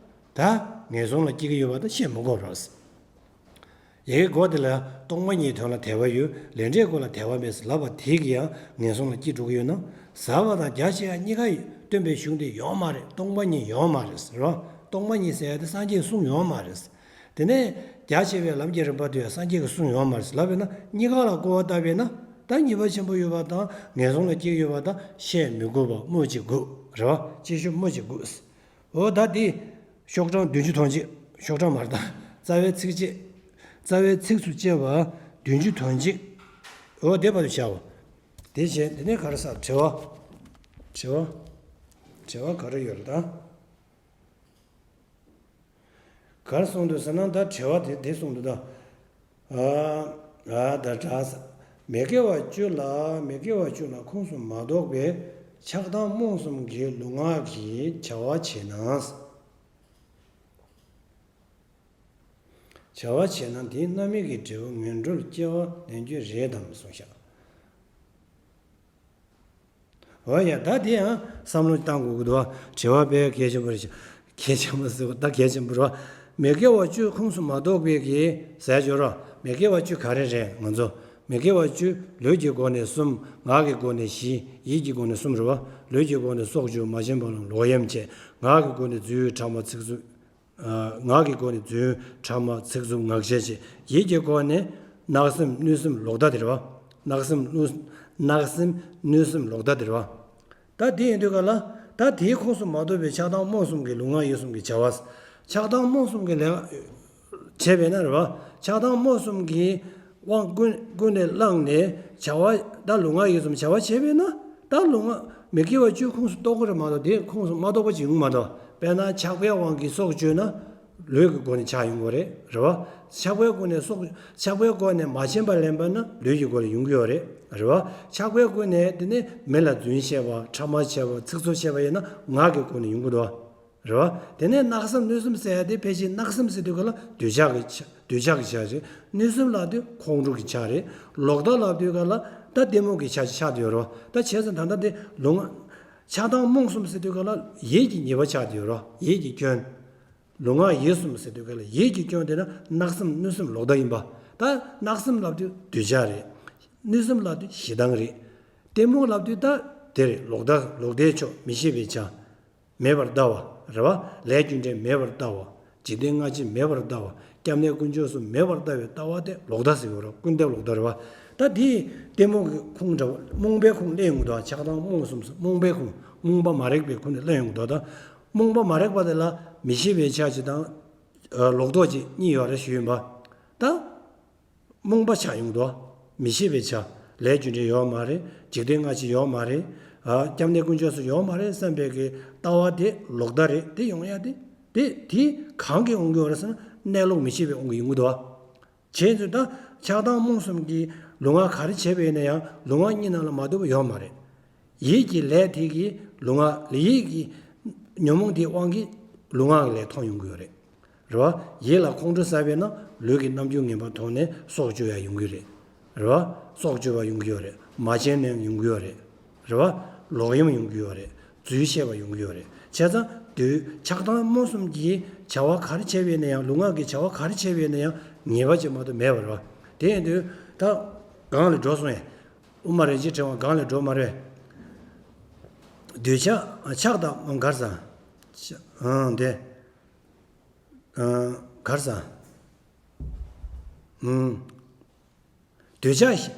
ད་ངན་སོང་ལ་སྐྱེ་གི་ཡོད་པ་ད་བཤད་མི་དགོས་རེད། ཡ་གིའི་མགོ་དེ་ལ་སྟོང་པ་ཉིད་དོན་ལ་དད་པ་ཡོད། ལས་འབྲས་ཀུན་ལ་དད་པ་མེད་ཟེར་ལབ་པ་དེ་གིས་ཡང་ངན་སོང་ལ་སྐྱེ་འགྲོ་གི་ཡོད་ན། ཟབ་པ་དང་རྒྱ་ཆེ་བ་གཉིས་ཀ་ཡིས་སྟོན་པའི་གཞུང་དེ་ཡོད་མ་རེད། སྟོང་པ་ཉིད་ཡོད་མ་རེད་ཟེར་རོ། སྟོང་པ་ཉིད་ཟེར་ཡ་དེ་སངས་རྒྱས་ཀྱིས་གསུངས་ཡོད་མ་རེད། དེ་ནས་རྒྱ་ཆེ་བའི་ལམ་གྱི་རིམ་པ་དེ་ཡང་སངས་རྒྱས་ཀྱིས་གསུངས་ཡོད་མ་རེད་ལབ་པས་ན། གཉིས་ཀ་ལ་སྐུར་བ་བཏབ་པས་ན་ད་ཉེས་པ་ཆེན་པོ་ཡོད་པ་དང་ངན་སོང་ལ་སྐྱེ་གི་ཡོད་པ་ད་བཤད་མི་དགོས་པ་སྨོས་ཅི་དགོས་རེད་བ། ཅིག་ཤོས་སྨོས་ཅི་དགོས། འོ་ད་དེ། ཤོག་གྲངས་བདུན་ཅུ་དོན་གཅིག་ཤོག་གྲངས་མར་དང་རྩ་བའི་ཚིགས་བཅད། རྩ་བའི་ཚིགས་སུ་བཅད་པ་བདུན་ཅུ་དོན་གཅིག་འོ་དེ་བར་དུ་བྱའོ། དེ་བྱས་དེ་ནས་ག་རེ་ཟེར། དྲི་བ། དྲི་བ། དྲི་བ་ག་རེ་ཡོད་རེད་ད། ག་རེ་གསུངས་འདུག་ཟེར་ན་ད་དྲི་བ་དེ་དེ་གསུངས་འདུག་ད། ཨ། ཨ་ད་དྲག་ས། མི་དགེ་བ་བཅུ་ལ་མི་དགེ་བ་བཅུ་ལ་ཁོངས་སུ་མ་གཏོགས་པའི་ཆགས་སྡང་རྨོངས་གསུམ་གྱི་ལུས་ངག་གི་བྱ་བ་བྱེད་ན། བྱ་བ་བྱེད་ན་དེའི་རྣམ་སྨིན་གྱི་འབྲས་བུ་ངན་འགྲོར་སྐྱེ་བ་ལེན་རྒྱུ་རེད་དམ་གསུངས་ཤག་འོ་ཡ་ད་དེ་ཡང་བསམ་བློ་བཏང་དགོས་ཀྱི་འདུག་དྲི་བ་དཔེ་གལ་ཆེན་པོ་རེད་ཤག་གལ་ཆེན་པོ་ཟེར་བ་ད་གལ་ཆེན་པོ་རེད་བ། མི་དགེ་བ་བཅུ་ཁོངས་སུ་མ་གཏོགས་པའི་གི་ཟེར་བརྗོད་རོགས། མི་དགེ་བ་བཅུ་ག་རེ་རེད་ང་ཚོ། མི་དགེ་བ་བཅུ་ལུས་ཀྱི་སྒོ་ནས་གསུམ། ངག་གི་སྒོ་ནས་བཞི། ཡིད་ཀྱི་སྒོ་ནས་གསུམ་རེད་བ། ལུས་ཀྱི་སྒོ་ནས་སྲོག་གཅོད། མ་བྱིན་པ་ལ་ལོག་གཡེམ་བྱེད། ངག་གི་སྒོ་ནས་རྫུས་ཡོད་ཕྲ་མ་ཚིག་རྩུབ། ཨ། ངག་གི་སྒོ་ནས་རྫུན་ཕྲ་མ་ཚིག་རྩུབ་ངག་འཁྱལ་བྱེད། ཡིད་ཀྱི་སྒོ་ནས་བརྣབ་སེམས་གནོད་སེམས་ལོག་ལྟ་དེ་རེད་བ། བརྣབ་སེམས་གནོད་བརྣབ་སེམས་གནོད་སེམས་ལོག་ལྟ་དེ་རེད་བ། ད་དེ་ཡིན་དུས་ག་ལ། ད་དེའི་ཁོངས་སུ་མ་གཏོགས་པའི་ཆགས་སྡང་རྨོངས་གསུམ་གྱི་ལུས་ངག་ཡིད་གསུམ་གྱི་བྱ་བ། ཆགས་སྡང་རྨོངས་གསུམ་གྱི་ལས་བྱས་པས་ན་རེད་བ། ཆགས་སྡང་རྨོངས་གསུམ་གྱི་དབང་ཀུན་ཀུན་ནས་བླངས་ནས་བྱ་བ་ད་ལུས་ངག་ཡིད་གསུམ་བྱ་བ་བྱས་པས་ན། ད་ལུས་ངག་མི་དགེ་བ་བཅུའི་ཁོངས་སུ་གཏོགས་ཀྱི་རེད་མ་གཏོགས་དེ་ཁོངས་སུ་མ་གཏོགས་པ་ཅིག་ཡོང་གི་མ་གཏོགས། དཔེར་ན་ཆགས་པའི་དབང་གིས་སྲོག་གཅོད་ན་ལུས་ཀྱི་སྒོ་ནས་ཆགས་ཡོང་གི་རེད། རེད་བ། ཆགས་པའི་སྒོ་ནས་སྲོག་ཆགས་པའི་སྒོ་ནས་མ་བྱིན་པ་ལེན་པ་ན་ལུས་ཀྱི་སྒོ་ནས་ཡོང་གི་ཡོད་རེད། རེད་བ། ཆགས་པའི་སྒོ་ནས་དེ་ནས་མི་ལ་རྫུན་བཤད་པ་ཕྲ་མ་བཤད་པ་ཚིག་རྩུབ་བཤད་པ་ཡིན་ན་ངག་གི་སྒོ་ནས་ཡོང་གི་འདུག་རེད་བ། དེ་ནས་བརྣབ་སེམས་གནོད་སེམས་ཟེར་ཡ་དེ་ཕལ་ཆེར་བརྣབ་སེམས་ཟེར་དུས་ག་ལ་འདོད་ཆགས་ཀྱི་ཆ་འདོད་ཆགས་ཀྱི་ཆ་རེད། གནོད་སེམས་ལབ་དུས་ཁོང་ཁྲོ་གི་ཆ་རེད། ལོག་ལྟ་ལབ་དུས་ག་ལ་ད་གཏི་མུག་གི་ཆ་ཆགས་བསྡད་ཡོད་རེད་བ། ད་བྱས་ཙང་ད་ལྟ་དེ་ལུས་ངག་ཆགས་སྡང་རྨོངས་གསུམ་ཟེར་དུས་ག་ལ་ཡིད་ཀྱི་ཉེས་པ་ཆགས་བསྡད་ཡོད་རེད་བ། ཡིད་ཀྱི་སྐྱོན། ལུས་ངག་ཡིད་གསུམ་ཟེར་དུས་ག་ལ་ཡིད་ཀྱི་སྐྱོན་དེ་ན་བརྣབ་སེམས་གནོད་སེམས་ལོག་ལྟ་ཡིན་པ། ད་བརྣབ་སེམས་ལབ་དུས་འདོད་ཆགས་རེད། གནོད་སེམས་ལབ་དུས་ཞེ་སྡང་རེད། གཏི་མུག་ལབ་དུས་ད་དེ་རེད། ལོག་ལྟ་ལོག་ལྟའི་ཕྱོགས་མི་ཤེས་པའི་ཆ། མེད་པར་ལྟ་བ་རེད་བ། ལས་རྒྱུ་འབྲས་མེད་པར་ལྟ་བ། འཇིག་རྟེན་སྔ་ཕྱི་མེད་པར་ལྟ་བ། སྐྱབས་གནས་དཀོན་མཆོག་གསུམ་མེད་པར་ལྟ་བའི་ལྟ་བ་དེ་ལོག་ལྟ་ཟེར་གྱི་ཡོད་རེད། ཀུན་བརྟགས་ལོག་ལྟ་རེད་བ། ད་དེ་གཏི་མུག་གི་ཁུངས་འདྲ་བོ་རྨོངས་པའི་ཁུངས་སླེབས་ཡོང་གི་འདུག་ཆགས་སྡང་རྨོངས་གསུམ་ཟེར་རྨོངས་པའི་ཁུངས་རྨོངས་པ་མ་རིག་པའི་ཁུངས་ནས་སླེབས་ཡོང་གི་འདུག་ད་རྨོངས་པ་མ་རིག་པ་དེ་ལ་མི་ཤེས་པའི་ཆ་གཅིག་དང་། ཨ། ལོག་རྟོག་གཅིག་གཉིས་ཡོད་རེད་ཞུས་ཡིན་པ། ད། རྨོངས་པ་ཆགས་ཡོང་གི་འདུག་མི་ཤེས་པའི་ཆ། ལས་རྒྱུ་འབྲས་ཡོད་མ་རེད། འཇིག་རྟེན་སྔ་ཕྱི་ཡོད་མ་རེད། ཨ། སྐྱབས་གནས་དཀོན་མཆོག་གསུམ་ཡོད་མ་རེད་བསམ་པའི་གི་ལྟ་བ་དེ་ལོག་ལྟ་རེད། དེ་ཡོང་ཡ་དེ། དེ་དེ་གང་གིས་འོང་གི་ཡོད་རེད་ཟེར་ན་གནས་ལུགས་མི་ཤེས་པས་འོང་གི་ཡོང་གི་འདུག་བྱས་ཙང་ད་ཆགས་སྡང་རྨོངས་གསུམ་གྱི་ལུས་ངག་ག་རེ་བྱས་པ་ཡིན་ན་ཡང་ལུས་ངག་གཉིས་ནང་ལ་མ་འདུས་པ་ཡོད་མ་རེད། ཡིད་ཀྱི་ལས་དེ་གིས་ལུས་ངག་ལས་ཡིད་ཀྱི་ཉོན་མོངས་དེའི་དབང་གིས་ལུས་ངག་གི་ལས་མཐོང་ཡོང་གི་ཡོད་རེད། རེད་བ། ཡིད་ལ་ཁོང་ཁྲོ་ཟ་བས་ན་ལུས་ཀྱི་རྣམ་འགྱུར་ངན་པ་མཐོང་ནས་སྲོག་གཅོད་ཡ་ཡོང་གི་རེད། རེད་བ། སྲོག་གཅོད་པ་ཡོང་གི་ཡོད་རེད། མ་བྱིན་ནས་ཡོང་གི་ཡོད་རེད། རེད་བ། ལོག་གཡེམ་ཡོང་གི་ཡོད་རེད། རྫུན་བཤད་པ་ཡོང་གི་ཡོད་རེད། བྱས་ཙང་དུས་ཆགས་སྡང་རྨོངས་གསུམ་གྱི་བྱ་བ་ག་རེ་བྱས་པ་ཡིན་ན་ཡང་ལུས་ངག་གི་བྱ་བ་ག་རེ་བྱས་པ་ཡིན་ན་ཡང་ཉེས་པ་ཅིག་མ་གཏོགས་མེད་པ་རེད་བ། དེ་ཡིན་དུས་ད་སྒང་ལ་འགྲོ་སོང་ཡ། དབུ་མ་རིན་ཆེན་ཕྲེང་བ་སྒང་ལ་འགྲོ་མ་རེད། འདོད་ཆགས་ཆགས་དང་གར་ས། ཨང་དེ། གར་ས། ཨུམ། འདོད་ཆགས།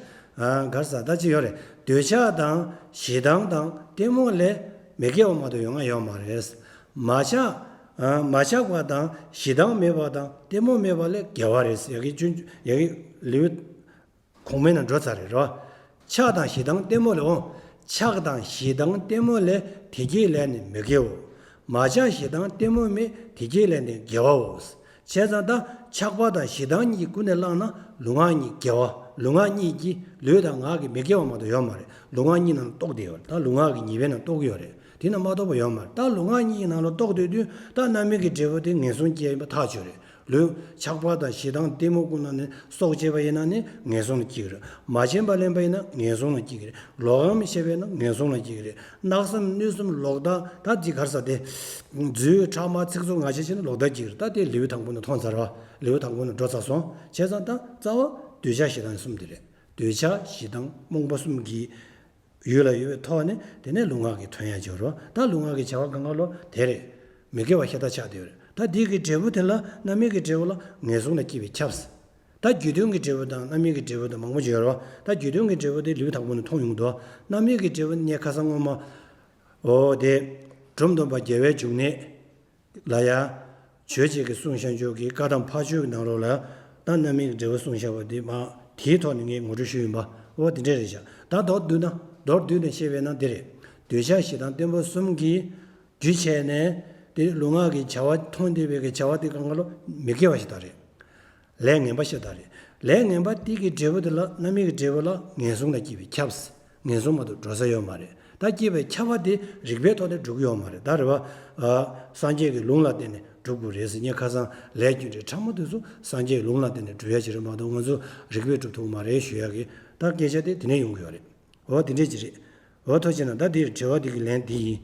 གར་ས་ད་ཅི་ཡོད་རེད། འདོད་ཆགས་དང་ཞེ་སྡང་དང་གཏི་མུག་ལས་མི་དགེ་བ་མ་གཏོགས་ཡོང་ང་ཡོད་མ་རེད། མ་ཆགས། མ་ཆགས་པ་དང་ཞེ་སྡང་མེད་པ་དང་གཏི་མུག་མེད་པ་ལས་དགེ་བ་རེད། ཡ་གི་ཅུན་ཡ་གི་ལེའུ། གོང་མའི་ནང་འགྲོ་ཚར་རེད་རོ། ཆགས་དང་ཞེ་སྡང་གཏི་མུག་ལས་འོང་། ཆགས་དང་ཞེ་སྡང་གཏི་མུག་ལས། དེ་སྐྱེས་ལས་ནི་མི་དགེའོ། མ་ཆགས་ཞེ་སྡང་གཏི་མུག་མེད། དེ་སྐྱེས་ལས་ནི་དགེ་བའོ། བྱས་ཙང་ད་ཆགས་པ་དང་ཞེ་སྡང་གཉིས་ཀུན་ནས་བླངས་ན་ལུས་ངག་གཉིས་དགེ་བ། ལུས་ངག་གཉིས་ཀྱི་ལུས་དང་ངག་གི་མི་དགེ་བ་མ་གཏོགས་ཡོད་མ་རེད། ལུས་ངག་གཉིས་ནང་ལ་གཏོགས་བསྡད་ཡོད་རེད། ད་ལུས་ངག་གི་ཉེས་པའི་ནང་གཏོགས་ཀྱི་ཡོད་རེད། དེ་ནི་མ་གཏོགས་པ་ཡོད་མ་རེད། ད་ལུས་ངག་གཉིས་ཀྱི་ནང་ལ་གཏོགས་སྡོད་དུས་ད་རྣམ་སྨིན་གྱི་འབྲས་བུ་དེ་ངན་སོང་སྐྱེ་ཡིན་པ་ཐག་ཆོད་རེད། ལུས་ཆགས་པ་དང་ཞེ་སྡང་གཏི་མུག་ཀུན་ལ་ནི་སྲོག་བཅད་པ་ཡིན་ན་ནི་ངན་སོང་ལ་སྐྱེ་གི་རེད། མ་བྱིན་པ་ལེན་པ་ཡིན་ན་ངན་སོང་ལ་སྐྱེ་གི་རེད། ལོག་གཡེམ་བྱས་པ་ཡིན་ན་ངན་སོང་ལ་སྐྱེ་གི་རེད། གནག་སེམས་གནོད་སེམས་ལོག་ལྟ། ད་འདི་ག་རེ་ཟེར་དེ། རྫུན་ཕྲ་མ་ཚིག་རྩུབ་ངག་འཁྱལ་བྱས་ན་ལོག་ལྟ་སྐྱེ་གི་རེད། ད་དེ་ལེའུ་དང་པོ་ནས་མཐོང་ཚར་བ། ལེའུ་དང་པོ་ནས་འགྲོ་ཚར་སོང་། བྱས་ཙང་ད་རྩ་བ་འདོད་ཆགས་ཞེ་སྡང་གསུམ་དེ་རེད། འདོད་ཆགས་ཞེ་སྡང་རྨོངས་པ་གསུམ་གྱིས་ཡུལ་ལ་ཡོད་པའི་ཐོག་ནས་དེ་ནས་ལུས་ངག་གི་དོན་ཡང་སྦྱོར་བ། ད་ལུས་ངག་གི་བྱ་བ་གང་ག་ལོ་དེ་རེད། མི་དགེ་བ་ཤ་སྟག་ཆགས་བསྡད་ཡོད་རེད། ད་འདི་གི་འབྲས་བུ་དེ་ལ་རྣམ་སྨིན་གྱི་འབྲས་བུ་ལ་ངན་སོང་ལ་སྐྱེ་བའི་ཁྱབ། ད་རྒྱུ་མཐུན་གྱི་འབྲས་བུ་དང་རྣམ་སྨིན་གྱི་འབྲས་བུ་དང་མང་པོ་ཅིག་ཡོད་རེད་བ། ད་རྒྱུ་མཐུན་གྱི་འབྲས་བུ་དེ་ལེའུ་དང་པོ་ནས་མཐོང་ཡོང་གི་འདུག། རྣམ་སྨིན་གྱི་འབྲས་བུ་ངས་ཁ་སང་སྔོན་མ། འོ་དེ། འབྲོམ་སྟོན་པ་རྒྱལ་བའི་འབྱུང་གནས། ལ་ཡ། ཆོས་རྗེ་གིས་གསུངས་བཞག་ཆོས་ཀྱི་བཀའ་གདམས་ཕ་ཆོས་ཀྱི་ནང་ལོགས་ལ་ཡང་ད་རྣམ་སྨིན་གྱི་འབྲས་བུ་གསུངས་བཞག་པ་འདི་མ་དེའི་ཐོག་ནས་ངས་ངོ་སྤྲོད་ཞུས་ཡིན་པ། འོ་དེ་འདྲས་རེད་བཞག། ད་མདོར་བསྡུས་ན་མདོར་བསྡུས་ནས་བཤད་པས་ན་འདི་རེད། འདོད་ཆགས་ཞེ་སྡང་གཏི་མུག་གསུམ་གྱིས་རྒྱུ་བྱས་ནས་དེ་ལུས་ངག་གི་བྱ་བ་མཐོང་བསྡད་པའི་གི་བྱ་བ་དེ་གང་ག་ལོ་མི་དགེ་བ་ཞིག་ད་རེད། ལས་ངན་པ་ཞེ་དྲག་རེད། ལས་ངན་པ་དེ་གི་འབྲས་བུ་དེ་ལ་རྣམ་སྨིན་གྱི་འབྲས་བུ་ལ་ངན་སོང་ལ་སྐྱེ་བའི་ཁྱབ། ངན་སོང་མ་གཏོགས་འགྲོ་ས་ཡོད་མ་རེད། ད་སྐྱེ་བའི་ཁྱབ་པ་དེ་རིགས་པའི་ཐོག་ནས་སྒྲུབ་ཀྱི་ཡོད་མ་རེད། ད་རེད་བ། ཨ། སངས་རྒྱས་ཀྱི་ལུང་ལ་བརྟེན་ནས་སྒྲུབ་དགོས་རེད་ཟེར། ངས་ཁ་སང་ལས་རྒྱུ་འབྲས་ཕྲ་མོ་དེ་ཚོ་སངས་རྒྱས་ཀྱི་ལུང་ལ་བརྟེན་ནས་སྒྲུབ་ཡ་ཅིག་རེད་མ་གཏོགས་ང་ཚོ་རིགས་པས་སྒྲུབ་ཐུབ་མ་རེད་ཞུ་ཡ་གི་ད་སྐད་ཆ་དེ་དེ་ནས་ཡོང་གི་ཡོད་རེད། འོ་དེ་འདྲས་ཅིག་རེད། འོ་ཐུགས་རྗེ་གནང་། ད་འདིར་དྲི་བ་འདི་གི་ལན་འདི་ཡིན།